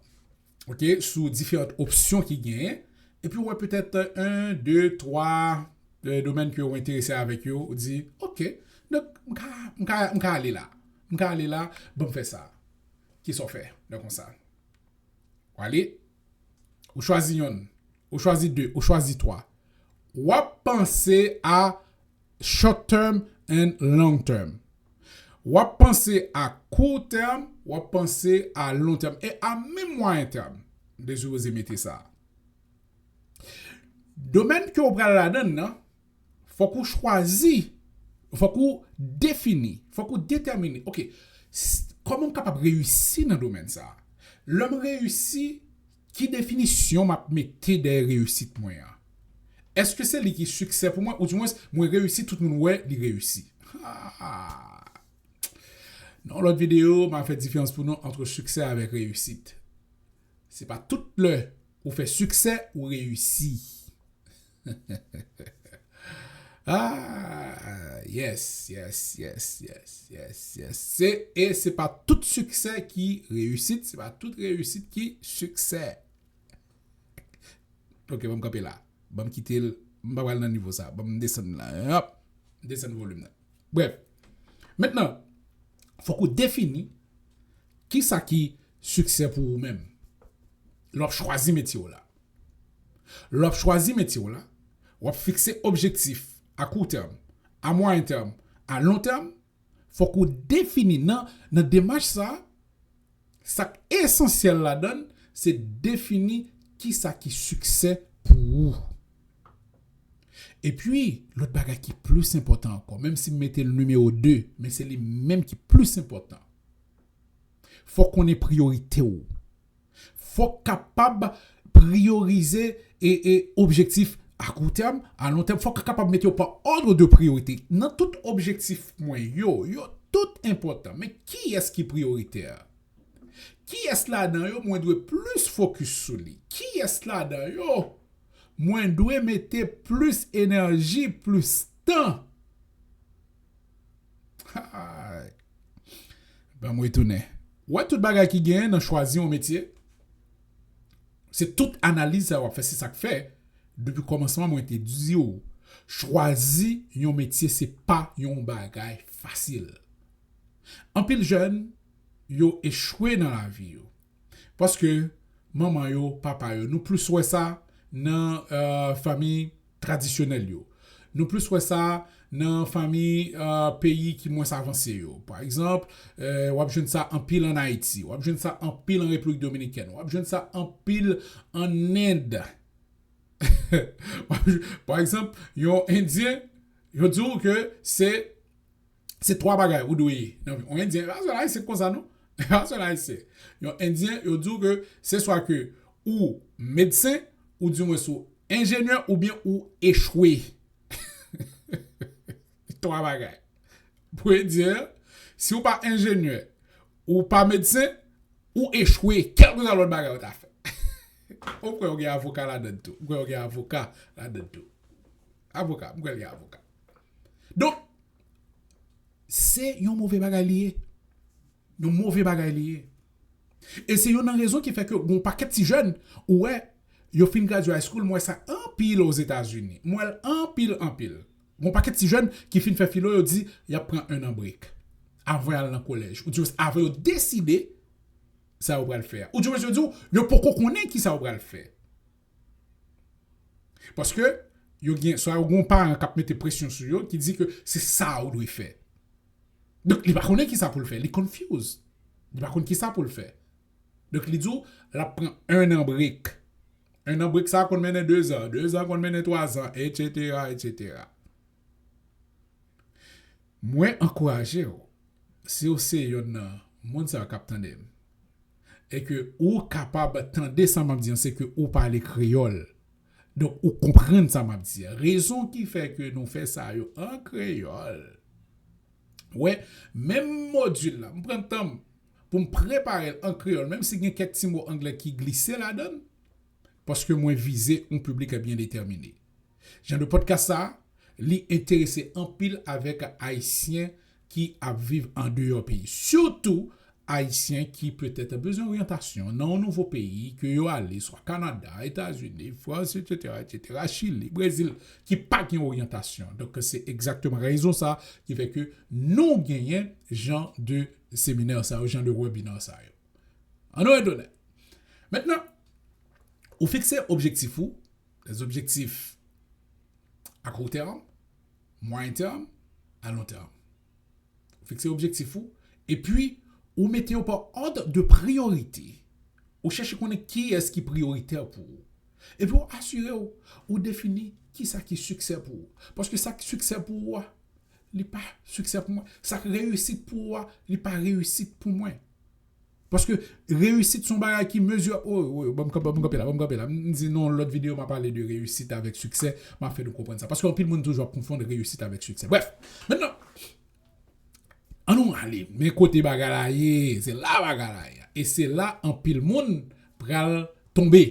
ok, sou diferan opsyon ki genyen, epi ou wè petèt en, de, twa, e, domèn ke ou enterese avèk yo, ou di, ok, donk, m ka, m ka, m ka ale la. M ka ale la, ban m fè sa. Kisa w fè nan konsa? Ou ale, ou chwazi yonn, Ou chwazi de, ou chwazi twa. W ap panse a short term and long term. W ap panse a court term, w ap panse a long term, e a menm moyen term. M te sipoze mete sa. Domèn ke w pral ladan l nan, fòk ou chwazi, fòk ou defini, fòk ou detèmine, oke, s- kòman m kapab reyisi nan domèn sa a? Lè m reyisi, ki definisyon m ap mete dèyè reyisit mwen an? Èske se li ki siksè pou mwen, oudimwens, mwen reyisi, tout moun wè li reyisi? Ah. Nan yon lòt videyo, m a fè diferans pou nou ant siksè avèk reyisit. Se pa tout lè ou fè siksè ou reyisi. Ah, yes, yes, yes, yes, yes, yes. Se, e se pa tout siksè ki reyisit, se pa tout reyisit ki siksè. Ok, ban m kanpe la. Ban m kite l, m pa pral nan nivo sa. Ban m desann la. Hop, desann volim nan. Brèf. Mentnan, fòk ou defini kisa ki siksè pou ou menm. Lè w ap chwazi metye w la. Lè w ap chwazi metye w la, w ap fikse objektif a kou tèm, a mwayen tèm, a lon tèm. Fòk ou defini nan, nan demach sa, sa k esansyèl ladan l, se defini kisa ki siksè pou ou. Epi, lòt bagay ki plis enpòtan ankò, menm si m mete l nimewo de, men se li menm ki plis enpòtan. Fòk konnen priyorite w. Fòk kapab priyorize e, e objektif a kou tèm, a lon tèm. Fòk kapab mete yo pa òdre de priyorite. Nan tout objektif mwen yo, yo tout enpòtan. Men kiyès ki priyoritè? Kiyès ladan yo mwen dwe plis fokis sou li? Kiyès ladan yo mwen dwe mete plis enèji, plis tan? Ay. Ban m retounen. Wè tout bagay ki genyen nan chwazi yon metye. Se tout analiz sa w ap fè, se sa k fè, depi kòmansman mwen te di w, chwazi yon metye se pa yon bagay fasil. Anpil jèn, yo echwe nan lavi yo. Paske manman yo, papa yo, nou plis wè sa nan, euh, fanmi tradisyonèl yo. Nou plis wè sa nan fanmi, euh, peyi ki mwens avanse yo. Pa egzanp, euh, w ap jwenn sa anpil ann Ayiti, w ap jwenn sa anpil an Repiblik Dominikèn, w ap jwenn sa anpil ann End. W ap jwenn, pa egzanp, yon Endyen, yo di w ke se, se twa bagay ou dwe ye nan vi. Yon Endyen, pa sèl Ayisyen k konsa non. Pa sèl Ayisyen. Yon Endyen, yo di w ke se swa ke ou medsen, oudimwens ou enjenyè, oubyen ou echwe. Twa bagay. Pou Endyen, si w pa enjenyè, ou pa medsen, ou echwe, kèlkeswa lòt bagay ou ta fè. Ou kwè ou gen avoka ladan l tou. Ou kwè ou gen avoka ladan l tou. Avoka, m kwè l gen avoka. Donk, se yon move bagay li ye. Yon move bagay li ye. E se youn nan rezon ki fè ke gon pakèt ti jèn, ou wè, yo fin gradye high school, m wè sa anpil Ozetazini. M wè l anpil, anpil. Gon pakèt ti jèn ki fin fè filo, yo di y ap pran un an break. Avan y al nan kolèj. Ou di avan yo deside sa yo pral fè a. Ou di yo di w, yo poko konnen ki sa yo pral fè. Paske yo gen, swa yo gon paran k ap mete presyon sou yo, ki di ke se sa ou dwe fè. Donk, li pa konnen ki sa pou l fè, li confused. Li pa konn ki sa pou l fè. Donk, li di w, l ap pran un an break. Un an break sa konn mennen de zan, de zan konn mennen twa zan, etsetera, etsetera. Mwen ankouraje w, si w se yonn nan moun sa yo k ap tande m, e ke ou kapab tande sa m ap di an, se ke ou pale kreyòl. Donk, ou konprann sa m ap di an. Rezon ki fè ke nou fè sa yo an kreyòl. Wè, menm modil la, m pran tan m pou m prepare l an kreyòl, menm si gen kèk ti mo anglè ki glise ladan l, paske mwen vize yon piblik byen detèmine. Jan de podcast sa, li enterese anpil avèk Ayisyen ki ap viv andeyò peyi. Sitou Ayisyen ki petèt bezwen oryantasyon nan yon nouvo peyi ke yo ale, swa Kanada, Etazini, Frans, etsetera, etsetera, Chili, Brezil, ki pa gen oryantasyon. Donk, se egzakteman rezon sa ki fè ke nou genyen jan de seminè sa yo, jan de webinè sa yo. Ann nou retounen. Mentnan, ou fikse objektif ou, Des objectifs à court terme, moyen terme, à long terme. Ou fikse objektif ou, epi ou mete yo pa òd de priyorite. Ou chèche konnen kiyès ki priyoritè pou ou. Epi ou asire w, ou defini kisa ki siksè pou ou. Paske sa ki siksè pou ou a, li pa siksè pou mwen. Sa k reyisit pou ou a, li pa reyisit pou mwen. Paske reyisit se yon bagay ki mezi. Oh, oh, ban m kanpe, ban m kanpe la, ban m kanpe la. M di nan yon lòt videyo, m a pale de reyisit avèk siksè. M a fè nou konprann sa. Paske anpil moun toujou ap konfonn reyisit avèk siksè. Brèf, mentnan, ann nou ale. Men kote bagay la ye. Se la bagay la ye. E se la anpil moun pral tonbe.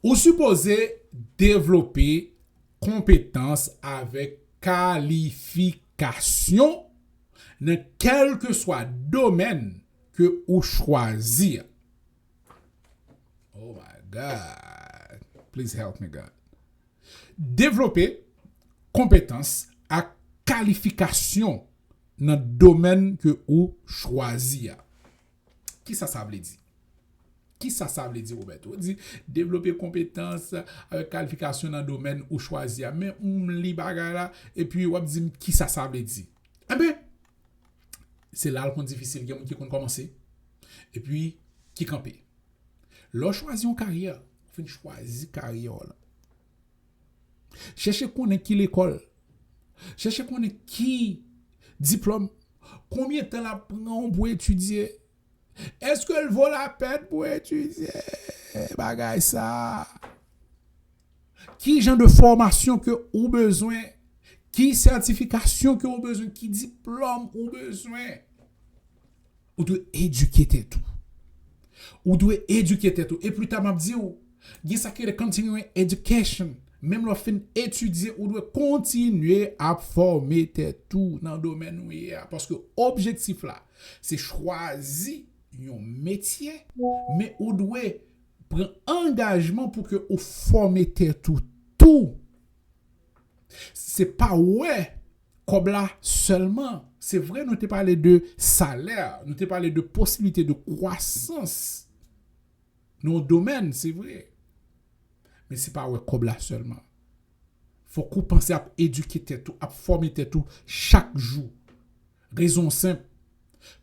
Ou sipoze devlope konpetans avèk kalifikasyon nan kèlkeswa domèn ke ou chwazi a. Oh my God. Please help me, God. Devlope konpetans ak kalifikasyon nan domèn ke ou chwazi a. Kisa sa vle di? Kisa sa vle di, Roberto? Ou di devlope konpetans avèk kalifikasyon nan domèn ou chwazi a. Men m li bagay la, epi w ap di m kisa sa vle di. Enben, se la l konn difisil. Gen moun ki konn kòmanse, epi ki kanpe. Lè w chwazi yon karyè, ou fin chwazi karyè w la. Chèche konnen ki lekòl. Chèche konnen ki diplòm. Konbyen tan l ap pran w pou etidye? Èske l vo lapèn pou etidye bagay sa? Ki jan de fòmasyon ke ou bezwen? Ki sètifikasyon ke ou bezwen? Ki diplòm ou bezwen? Ou dwe edike tèt ou. Ou dwe edike tèt ou. E pli ta m ap di w, gen sa ki rele continuing education. Menm lè w fin etidye, ou dwe kontinye ap fòme tèt ou nan domèn ou ye a. Paske objektif la, se chwazi yon metye, men ou dwe pran angajman pou ke ou fòme tèt ou tou. Se pa wè kòb la sèlman. Se vre, nou te pale de salè, nou te pale de posiblite de kwasans nan yon domèn, se vre. Men se pa wè kòb la sèlman. Fòk ou panse ap edike tèt ou, ap fòme tèt ou chak jou. Rezon senp.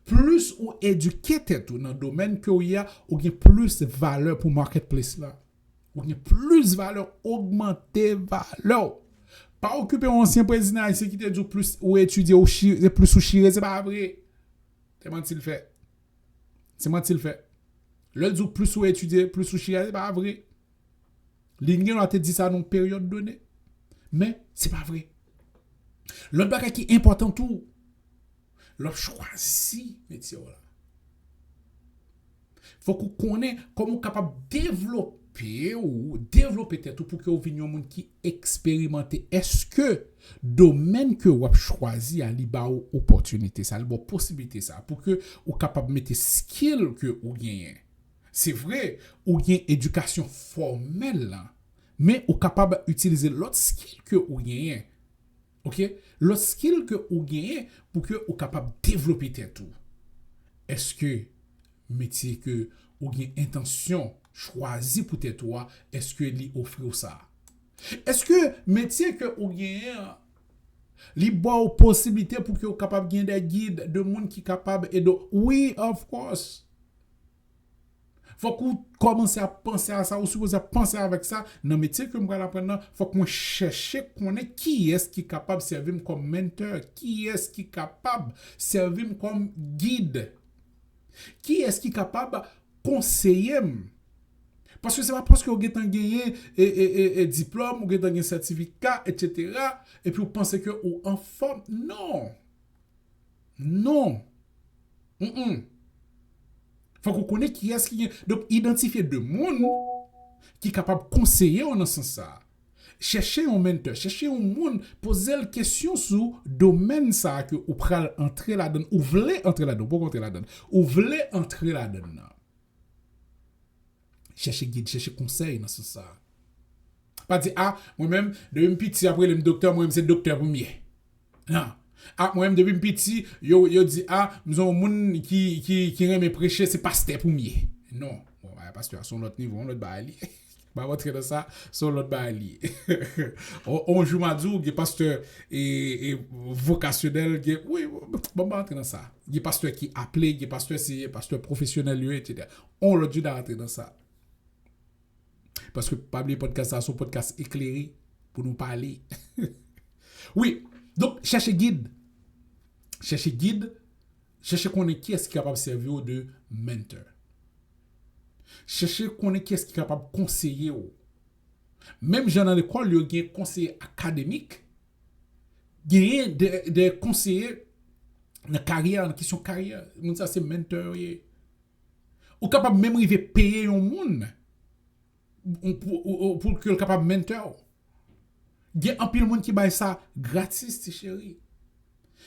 Plis ou edike tèt ou nan domèn ke w ye a, ou gen plis valè pou marketplace la. Ou gen plis valè, ogmante valè w. Pa okipe yon ansyen prezidan ayisyen ki te di w plis ou etidye, ou chire, se plis ou chire, se pa vre. Se manti l fè. Se manti l fè. Lè l di w plis ou etidye, plis ou chire, se pa vre. Li gen dwa te di sa nan yon peryòd done. Men, se pa vre. Lòt bagay ki enpòtan tou, lè w ap chwazi metye w la, fòk ou konnen kòman ou kapab devlope ou, devlope tèt ou pou ke ou vin yon moun ki eksperimante. Èske domèn ke w ap chwazi a, li ba ou opòtinite sa, li ba w posiblite sa, pou ke ou kapab mete skill ke ou genyen? Se vre, ou gen edikasyon fòmèl la, men ou kapab itilize lòt skill ke ou genyen. Oke? Lòt skill ke ou genyen pou ke ou kapab devlope tèt ou. Èske metye ke ou gen entansyon chwazi pou tèt ou a, èske li ofri w sa? Èske metye ke ou genyen an, li ba w posiblite pou ke ou kapab gen de gid, de moun ki kapab ede w? Wi, of course. Fòk ou kòmanse ap panse a sa, ou sipoze ap panse avèk sa. Nan metye ke m pral aprann nan, fòk mwen chèche konnen kiyès ki kapab sèvi m kòm mentor, kiyès ki kapab sèvi m kòm gid, kiyès ki kapab konseye m. Paske se pa paske ou gentan genyen e, e, e, e diplòm, ou gentan gen sètifika, etsetera, epi ou panse ke ou anfòm. Non. Non. Mm-mm. Fòk ou konnen kiyès ki gen. Donk, idantifye de moun ki kapab konseye w nan sans sa a. Chèche yon mentor, chèche yon moun, poze l kesyon sou domèn sa a ke ou pral antre ladan l, ou vle antre ladan l, ou poko antre ladan l, ou vle antre ladan l nan. Chèche gid, chèche konsèy nan sans sa a. Pa di, a, mwen menm, depi m piti, y ap rele m doktè, mwen menm se doktè pou m ye. Non. A, mwen menm, depi m piti, yo, yo di, a, m se yon moun ki, ki, ki renmen preche, se pastè pou m ye. Non. Bon, bagay pastè a se yon lòt nivo, yon lòt bagay li ye. M pa rantre nan sa, se yon lòt bagay li ye. On, on jou m a di w, gen pastè e, e vokasyonèl, gen, wi, bon, m pa rantre nan sa. Gen pastè ki aple, gen pastè se pastè pwofesyonèl yo, etsetera. On lòt jou n a rantre nan sa. Paske pa bliye podcast sa, se yon podcast eklere pou nou pale. Wi, donk chèche gid. Chèche gid, chèche konnen kiyès ki kapab sèvi w de mentor. Chèche konnen kiyès ki kapab konseye w. Menm jan nan lekòl, yo gen konseye akademik, genyen de, de konseye nan karyè, nan kesyon karyè. Moun sa se mentor yo ye. Ou kapab menm rive peye yon moun pou, pou, pou ke l kapab mentor w. Gen anpil moun ki bay sa gratis, ti cheri.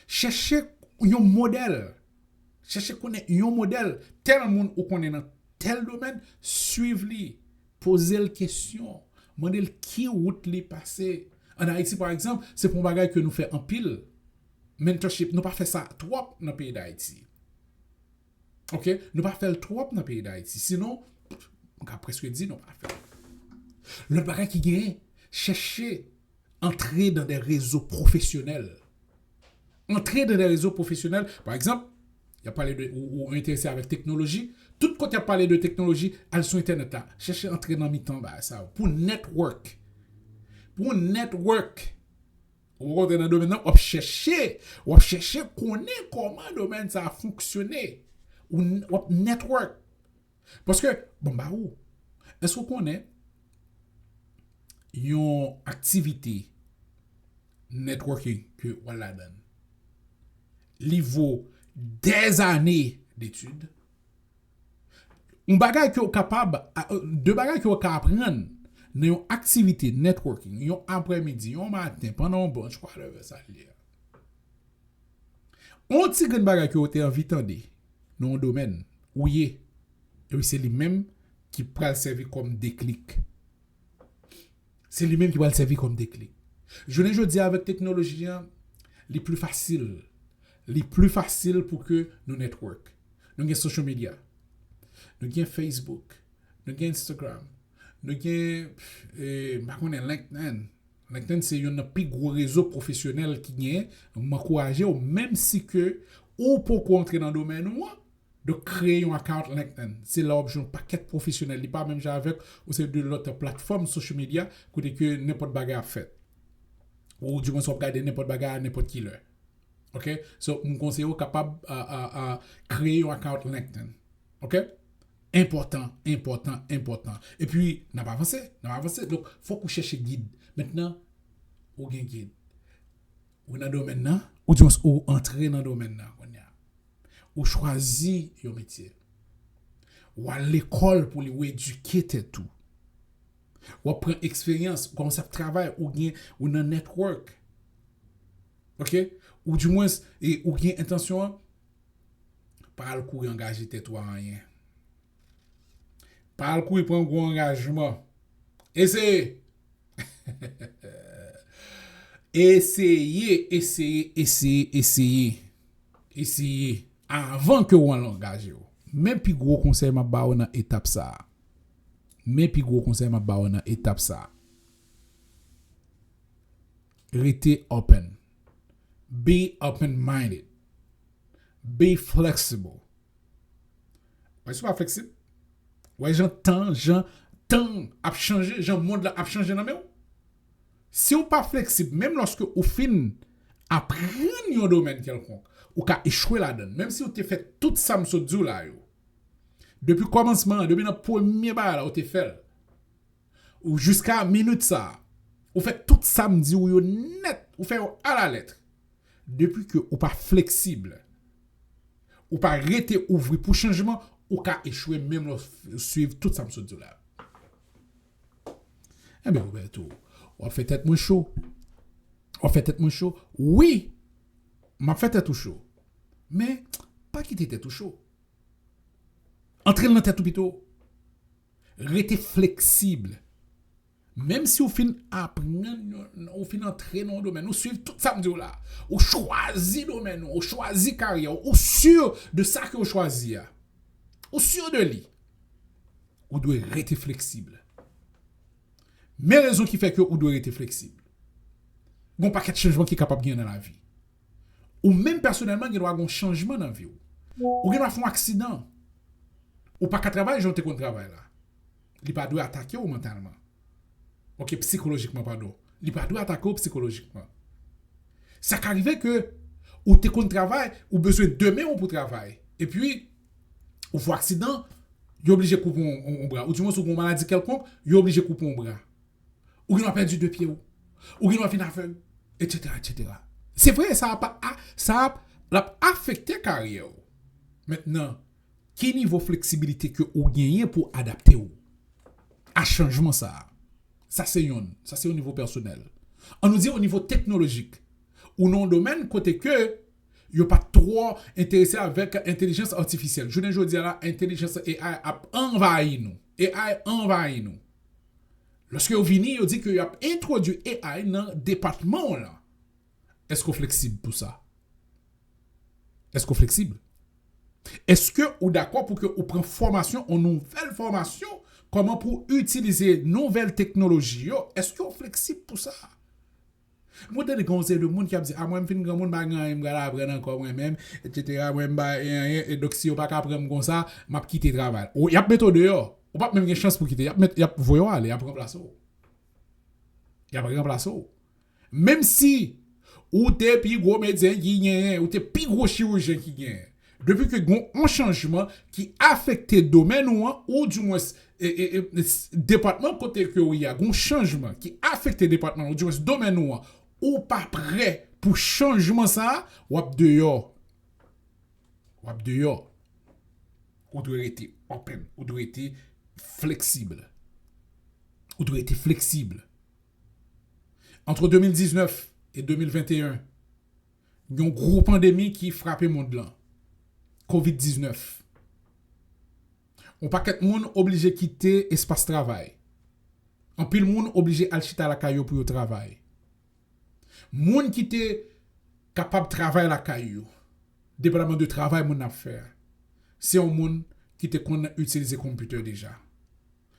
Chèche yon modèl. Chèche konnen yon modèl. Tèl moun ou konnen nan tèl domèn, swiv li. Poze l kesyon. Mande l ki wout li pase. Ann Ayiti, pa egzanp, se pou yon bagay ke nou fè anpil. Mentorship, nou pa fè sa twòp nan peyi Dayiti. Ok? Nou pa fè l twòp nan peyi Dayiti. Sinon, m ka prèske di nou pa fè l. Lòt bagay ki genyen, chèche antre nan de rezo pwofesyonèl. Antre nan de rezo pwofesyonèl, pa egzanp, y ap pale de, ou, ou enterese avèk teknoloji, tout kote y ap pale de teknoloji, al sou entènèt la, chèche antre nan mitan bagay sa yo. Pou network. Pou network. Ou poko antre nan domèn nan, w ap chèche, w ap chèche konnen kòman domèn sa a fonksyone. Ou n-, w ap network. Paske, bon, ba ou, èske w konnen yon aktivite networking ke w al ladan l, li vo dèzane detid? Yon bagay ke w kapab, a, de bagay ke w ka aprann nan yon aktivite networking, yon aprèmidi, yon maten, pandan yon brunch, whatever sa l ye a. Yon ti grenn bagay ke w te anvi tande nan yon domèn ou ye, epi se li menm ki pral sèvi kòm deklik. Se li menm ki pral sèvi kòm deklik. Jounen jodi a, avèk teknoloji an, li pli fasil. Li pli fasil pou ke nou network. Nou gen social media. Nou gen Facebook. Nou gen Instagram. Nou gen, eh, m pa konnen, LinkedIn. LinkedIn se youn nan pi gwo rezo pwofesyonèl ki genyen. M ankouraje w, menm si ke ou poko antre nan domèn ou an, donk, kreye yon account LinkedIn. Se la w ap jwenn yon pakèt pwofesyonèl. Li pa menm jan avèk yon seri de lòt platfòm social media kote ke nenpòt bagay ap fèt. Ou dimwens w ap gade nenpòt bagay a nenpòt ki lè. Ok? So, m konseye w kapab, a, a, a, kreye yon account LinkedIn. Ok? Enpòtan, enpòtan, enpòtan. Epi, n ap avanse, n ap avanse. Donk, fòk ou chèche gid. Mentnan, ou gen gid. Ou nan domèn nan, ou dimwens ou antre nan domèn nan kounye a. Ou chwazi yon metye. W al lekòl pou li, ou edike tèt ou. W ap pran eksperyans, ou kòmanse ap travay, ou gen, ou nan network. Ok? Ou dimwens, e ou gen entansyon an, pa al kouri angaje tèt ou a anyen. Pa al kouri pran gwo angajman. Eseye! Eseye, eseye, eseye, eseye. Eseye. Avan ke w al angaje w. Men pi gwo konsèy m ap ba w nan etap sa a. Men pi gwo konsèy m ap ba w nan etap sa a. Rete open. Be open-minded. Be flexible. Wè, si w pa fleksib, wè jan tan, jan tan ap chanje, jan mond lan ap chanje nan men w. Si w pa fleksib, menm lòske ou fin aprann yon domèn kèlkonk, ou ka echwe ladan l. Menm si w te fè tout sa m sot di w la yo, depi kòmansman an, depi nan premye bagay la, ou te fè l, ou jiska minit sa a, ou fè tout sa m di w yo nèt, ou fè yo alalèt. Depi ke ou pa fleksib, ou pa rete ouvri pou chanjman, ou ka echwe menm lè w swiv tout sa m sot di w la. Enben, Roberto, w ap fè tèt mwen cho. W ap fè tèt mwen cho. Wi, m ap fè tèt ou cho. Men, pa kite tèt ou cho. Antre l nan tèt ou pito. Rete fleksib. Menm si w fin aprann, ou fin antre nan yon domèn, ou swiv tout sa m di w la, ou chwazi domèn ou, ou chwazi karyè w, ou si de sa ke w chwazi a, ou si de li, ou dwe rete fleksib. Men rezon ki fè ke ou dwe rete fleksib. Gon pakèt chanjman ki kapab gen nan lavi. Ou menm pèsonèlman gen dwa gon chanjman nan vi w. Ou gen dwa fè yon aksidan. Ou pa ka travay jan w te konn travay la. Li pa dwe atake w mantalman. Ok, psikolojikman, padon. Li pa dwe atake w psikolojikman. Sa ka rive ke ou te konn travay, ou bezwen de men w pou travay. Epi, ou fè aksidan, yo oblije koupe yon, yon, yon bra. Ou di mwen, si w gen yon maladi kèlkonk, yo oblije koupe yon bra. Ou gen dwa pèdi de pye w. Ou gen dwa vin avèg, etsetera, etsetera. Se vre, sa ap, a, sa ap, l ap afekte karyè w. Mentnan, ki nivo fleksibilite ke ou genyen pou adapte w a chanjman sa a? Sa se yonn. Sa se o nivo pèsonèl. An nou di o nivo teknolojik. Ou nan yon domèn kote ke yo pa twò enterese avèk entelijans atifisyèl. Jounen jodi a la, entelijans A I ap anvayi nou. A I anvayi nou. Lòske yo vini, yo di ke y ap entwodui A I nan depatman w lan. Èske w fleksib pou sa? Èske w fleksib? Èske ou dakò pou ke ou pran fòmasyon, yon nouvèl fòmasyon, kòman pou itilize nouvèl teknoloji yo? Èske w fleksib pou sa? Mwen tande gen yon seri de moun ki ap di, a, mwen m fin granmoun, m pa gen anyen m pral aprann ankò mwen menm, etsetera, mwen m pa gen anyen, e donk si yo pa ka pran m konsa, m ap kite travay. Ou, y ap mete w deyò. Ou p ap menm gen chans pou kite. Y ap met, y ap voye w ale, y ap ranplase w. Y ap ranplase w. Menm si ou te pi gwo medsen ki genyen, ou te pi gwo chirijyen ki genyen. Depi ke gon yon chanjman ki afekte domèn ou an, ou dimwens, e, e, e, s-, depatman kote ke ou ye a, gon chanjman ki afekte depatman ou, dimwens domèn ou an, ou pa prè pou chanjman sa a, w ap deyò. W ap deyò. Ou dwe rete open, ou dwe rete fleksib. Ou dwe rete fleksib. Ant de mil diznèf e de mil venteyen, gen yon gwo pandemi ki frape mond lan. Kovid diznèf. Yon pakèt moun oblije kite espas travay. Anpil moun oblije al chita lakay yo pou yo travay. Moun ki te kapab travay lakay yo, depandaman de travay moun nan ap fè a, se yon moun ki te konn itilize konpitè deja.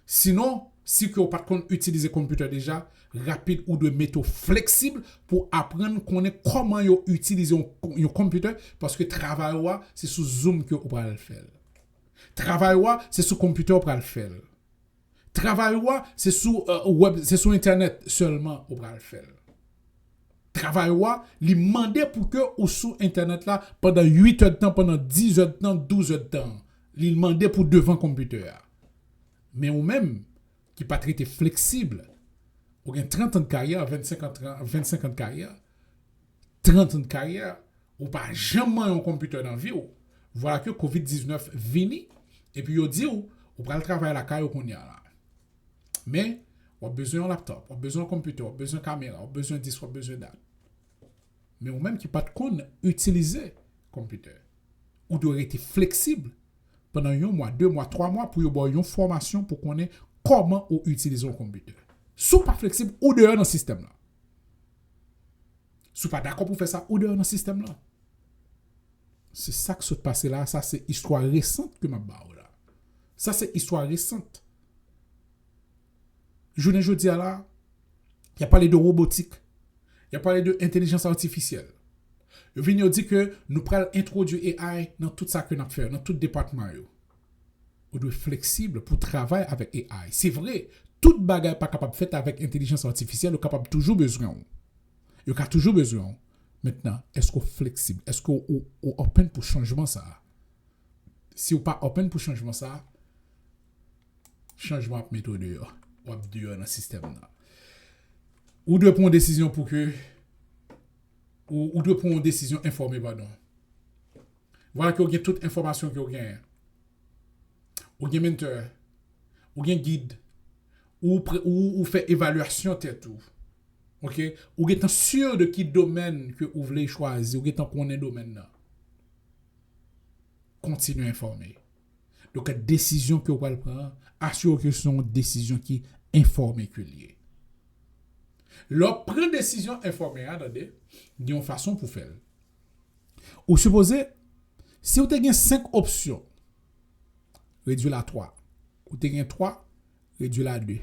Sinon, si ke w pa t konn itilize konpitè deja, rapid ou dwe mete w fleksib pou aprann konnen kòman yo itilize yon, yon konpitè, paske travay ou a, se sou Zoom ke ou pral fè l. Travay ou a, se sou konpitè ou pral fè l. Travay ou a, se sou, euh, web, se sou entènèt sèlman ou pral fè l. Travay ou a, li mande pou ke ou sou entènèt la pandan uit è de tan, pandan diz è de tan, douz è de tan. Li mande pou devan konpitè a. Men ou menm, ki pa t rete fleksib, ou gen trant an de karyè, vennsenk an, vennsenk an de karyè, trant an de karyè, ou pa janm manyen yon konpitè nan vi w. Vwala ke kovid diznèf vini, epi yo di w, ou pral travay lakay ou kounye a la. Men, w ap bezwen yon laptòp, w ap bezwen yon konpitè, w ap bezwen kamera, w ap bezwen dis, w ap bezwen dat. Men ou menm ki pa t konn itilize konpitè, ou dwe rete fleksib pandan yon mwa, de mwa, twa mwa pou yo ba w yon fòmasyon pou konnen kòman ou itilize yon konpitè. Si w pa fleksib, ou deyò nan sistèm lan. Si w pa dakò pou fè sa, ou deyò nan sistèm lan. Se sa k sot pase la, sa se istwa resant ke m ap ba w la. Sa se istwa resant. Jounen jodi a la, y ap pale de wobotik. Y ap pale de entelijans atifisyèl. Yo vin yo di ke nou pral entwodui A I nan tout sa ke n ap fè, nan tout depatman yo. Ou dwe fleksib pou travay avèk A I. Se vre, tout bagay pa kapab fèt avèk entelijans atifisyèl, yo kapab toujou bezwen w. Yo ka toujou bezwen w. Mentnan, èske w fleksib? Èske w, ou, ou open pou chanjman sa a? Si w pa open pou chanjman sa a, chanjman ap mete w deyò. W ap deyò nan sistèm nan. Ou dwe pran yon desizyon pou ke, ou, ou dwe pran yon desizyon enfòme, padon. Vwala ke w gen tout enfòmasyon ke w genyen. Ou gen mentor, ou gen gid, ou, pre- ou, ou fè evalyasyon tèt ou. Ok? Ou gentan si de ki domèn ke ou vle chwazi, ou gentan konnen domèn nan. Kontinye enfòme. Donk, desizyon ke w pral pran an, asire w ke se yon desizyon ki enfòme ke l ye. Lè w pran desizyon enfòme a, tande, gen yon fason pou fè l. Ou sipoze, si w te gen senk opsyon, redui l a twa. Ou te gen twa, redui l a de.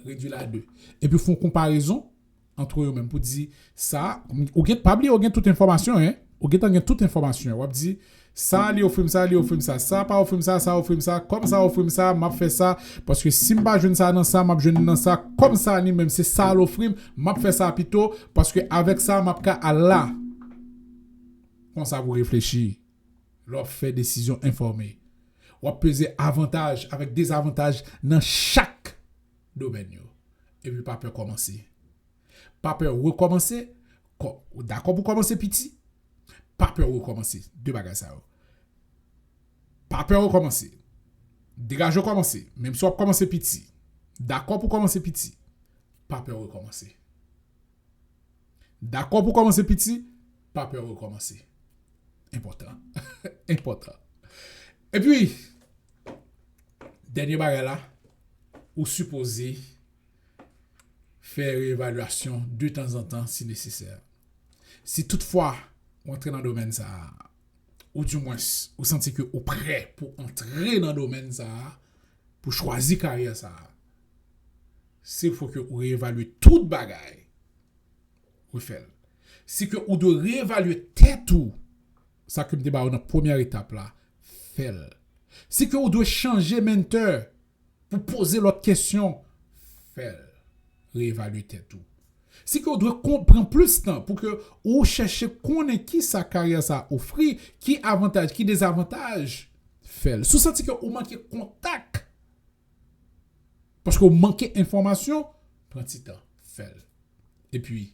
Redui l a de. Epi fè yon konparezon ant yo menm pou di sa, ou gen, pa bliye, ou gen tout enfòmasyon, en. Ou gentan gen tout enfòmasyon. W ap di, sa, li ofri m sa, li ofri m sa, sa pa ofri m sa, sa ofri m sa, kòm sa ofri m sa, m ap fè sa, paske si m pa jwenn sa nan sa, m ap jwenn nan sa, kòm sa li menm, se sa l ofri m, m ap fè sa pito, paske avèk sa, m ap ka al la. Konsa pou reflechi, lè w ap fè desizyon enfòme. W ap peze avantaj avèk dezavantaj nan chak domèn yo. Epi pa pè kòmanse. Pa pè rekòmanse. Kò-, ou dakò pou kòmanse piti? Pa pè rekòmanse. De bagay sa yo. Pa pè rekòmanse. Degaje w kòmanse. Menm si w ap kòmanse piti. Dakò pou kòmanse piti. Pa pè rekòmanse. Dakò pou kòmanse piti, pa pè rekòmanse. Enpòtan. Enpòtan. Epi, dènye bagay la, ou sipoze fè reevalyasyon de tanzantan si nesesè. Si toutfwa ou antre nan domèn sa a, ou dimwens ou santi ke ou prè pou antre nan domèn sa a, pou chwazi karyè sa a, se fò ke ou reevalye tout bagay, refè l. Si ke ou dwe reevalye tèt ou, sa ke m te ba ou nan premyè etap la, fè l. Si ke ou dwe chanje mentor pou poze lòt kesyon, fè l. Reevalye tèt ou. Si ke ou dwe kon-, pran plis tan pou ke ou chèche konnen ki sa karyè sa ofri, ki avantaj, ki dezavantaj, fè l. Si w santi ke ou manke kontak, paske w manke enfòmasyon, pran ti tan, fè l. Epi,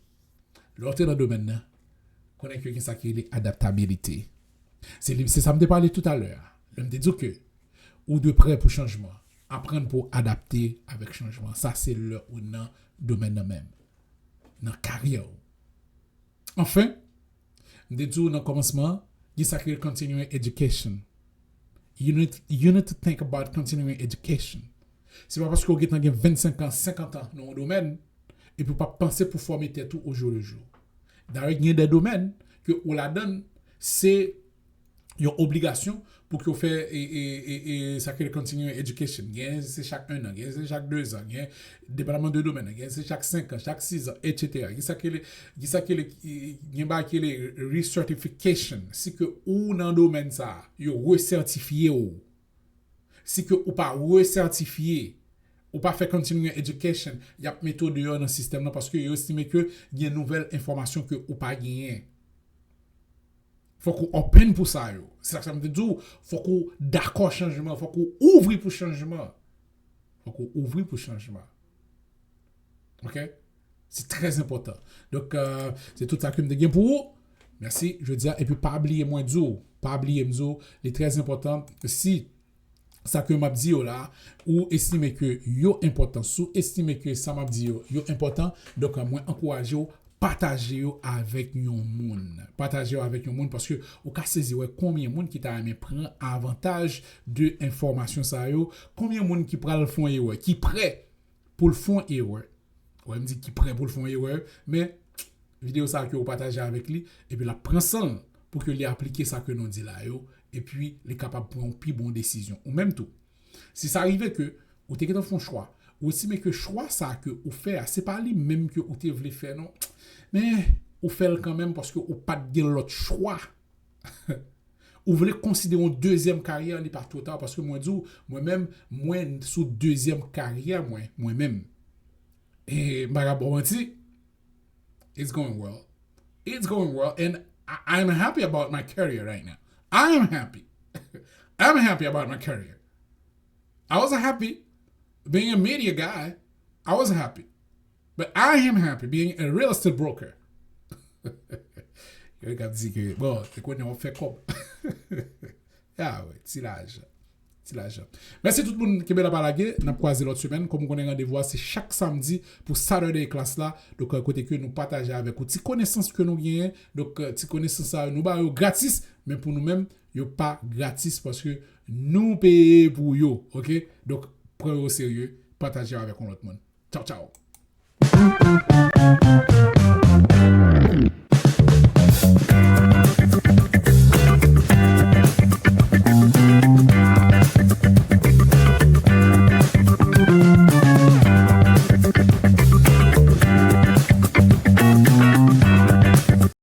lè w te nan domèn nan, konnen ke gen sa ki rele adaptabilite. Se li, se sa m te pale toutalè a. Lè m te di w ke ou dwe prè pou chanjman. Aprann pou w adapte avèk chanjman. Sa se lè ou nan domèn nan menm. Nan karyè w. Anfen, m te di w nan kòmansman an, gen sa ki rele continuing education. You need, you need to think about continuing education. Se pa paske w gentan gen vennsenk an, senkant an nan yon domèn, epi w p ap panse pou fòme tèt ou au jour le jour. Dayè, gen de domèn ke ou ladan l, se yon obligasyon pou ke w fè e, e, e, e, sa ke le continuing education. Gen se chak en an, gen se chak de zan, gen depandaman de domèn nan, gen se chak senk an, chak sis an, et cetera. Gen sa ke le, gen sa ke le, gen bagay ke le recertification. Si ke ou nan domèn sa a, yo resètifye w. Si ke ou pa resètifye, ou pa fè continuing education, y ap mete w deyò nan sistèm nan paske yo estime ke gen nouvèl enfòmasyon ke ou pa genyen. Fòk ou open pou sa yo. Se sa k fè m te di w, fòk ou dakò chanjman, fòk ou ouvri pou chanjman. Fòk ou ouvri pou chanjman. Ok? Se trè enpòtan. Donk, euh, se tout sa ke m te gen pou ou. Mèsi, jodi a. Epi pa bliye mwen di w, pa bliye m di w, li trè enpòtan. Si sa ke m ap di yo la, ou estime ke yo enpòtan, si w estime ke sa m ap di yo, yo enpòtan, donk, mwen ankouraje w, pataje yo avèk yon moun. Pataje yo avèk yon moun, paske ou ka sezi wè konbyen moun ki ta renmen pran avantaj de enfòmasyon sa yo, konbyen moun ki pral fè yon erè, ki prè pou l fè yon erè. Wè, m di ki prè pou l fè yon erè, men videyo sa ke ou pataje avèk li, epi l ap pran san l pou ke li aplike sa ke nou di la yo, epi li kapab pran yon pi bon desizyon. Ou menm tou, si sa rive ke ou te gentan fè yon chwa, ou estime ke chwa sa ke ou fè a, se pa li menm ke ou te vle fè non, men ou fè l kanmenm paske ou pa t gen lòt chwa. Ou vle konsidere yon dezyèm karyè, li pa twò ta, paske mwen di w, mwen menm, mwen sou dezyèm karyè mwen, mwen menm. E m pa ka ba w manti, it's going well. It's going well, and I, I'm happy about my career right now. I am happy. I'm happy about my career. I was happy being a media guy. I was happy. But I am happy being a real estate broker. Yo k ap di ke, bon, te konnen w ap fè kòb. Ah wi, ti lajan. Ti lajan. Mèsi tout moun, kenbe la pa lage, n ap kwaze lòt semèn. Kòm ou konnen randevou a se chak samdi pou Saturday class la. Donk, euh, kote ke nou pataje avèk ou ti konesans ke nou genyen. Donk, euh, ti konesans sa yo, nou ba yo gratis, men pou nou menm, yo pa gratis paske nou peye pou yo, ok? Donk, pran yo o serye, pataje yo avèk yon lòt moun. Tchaw, tchaw.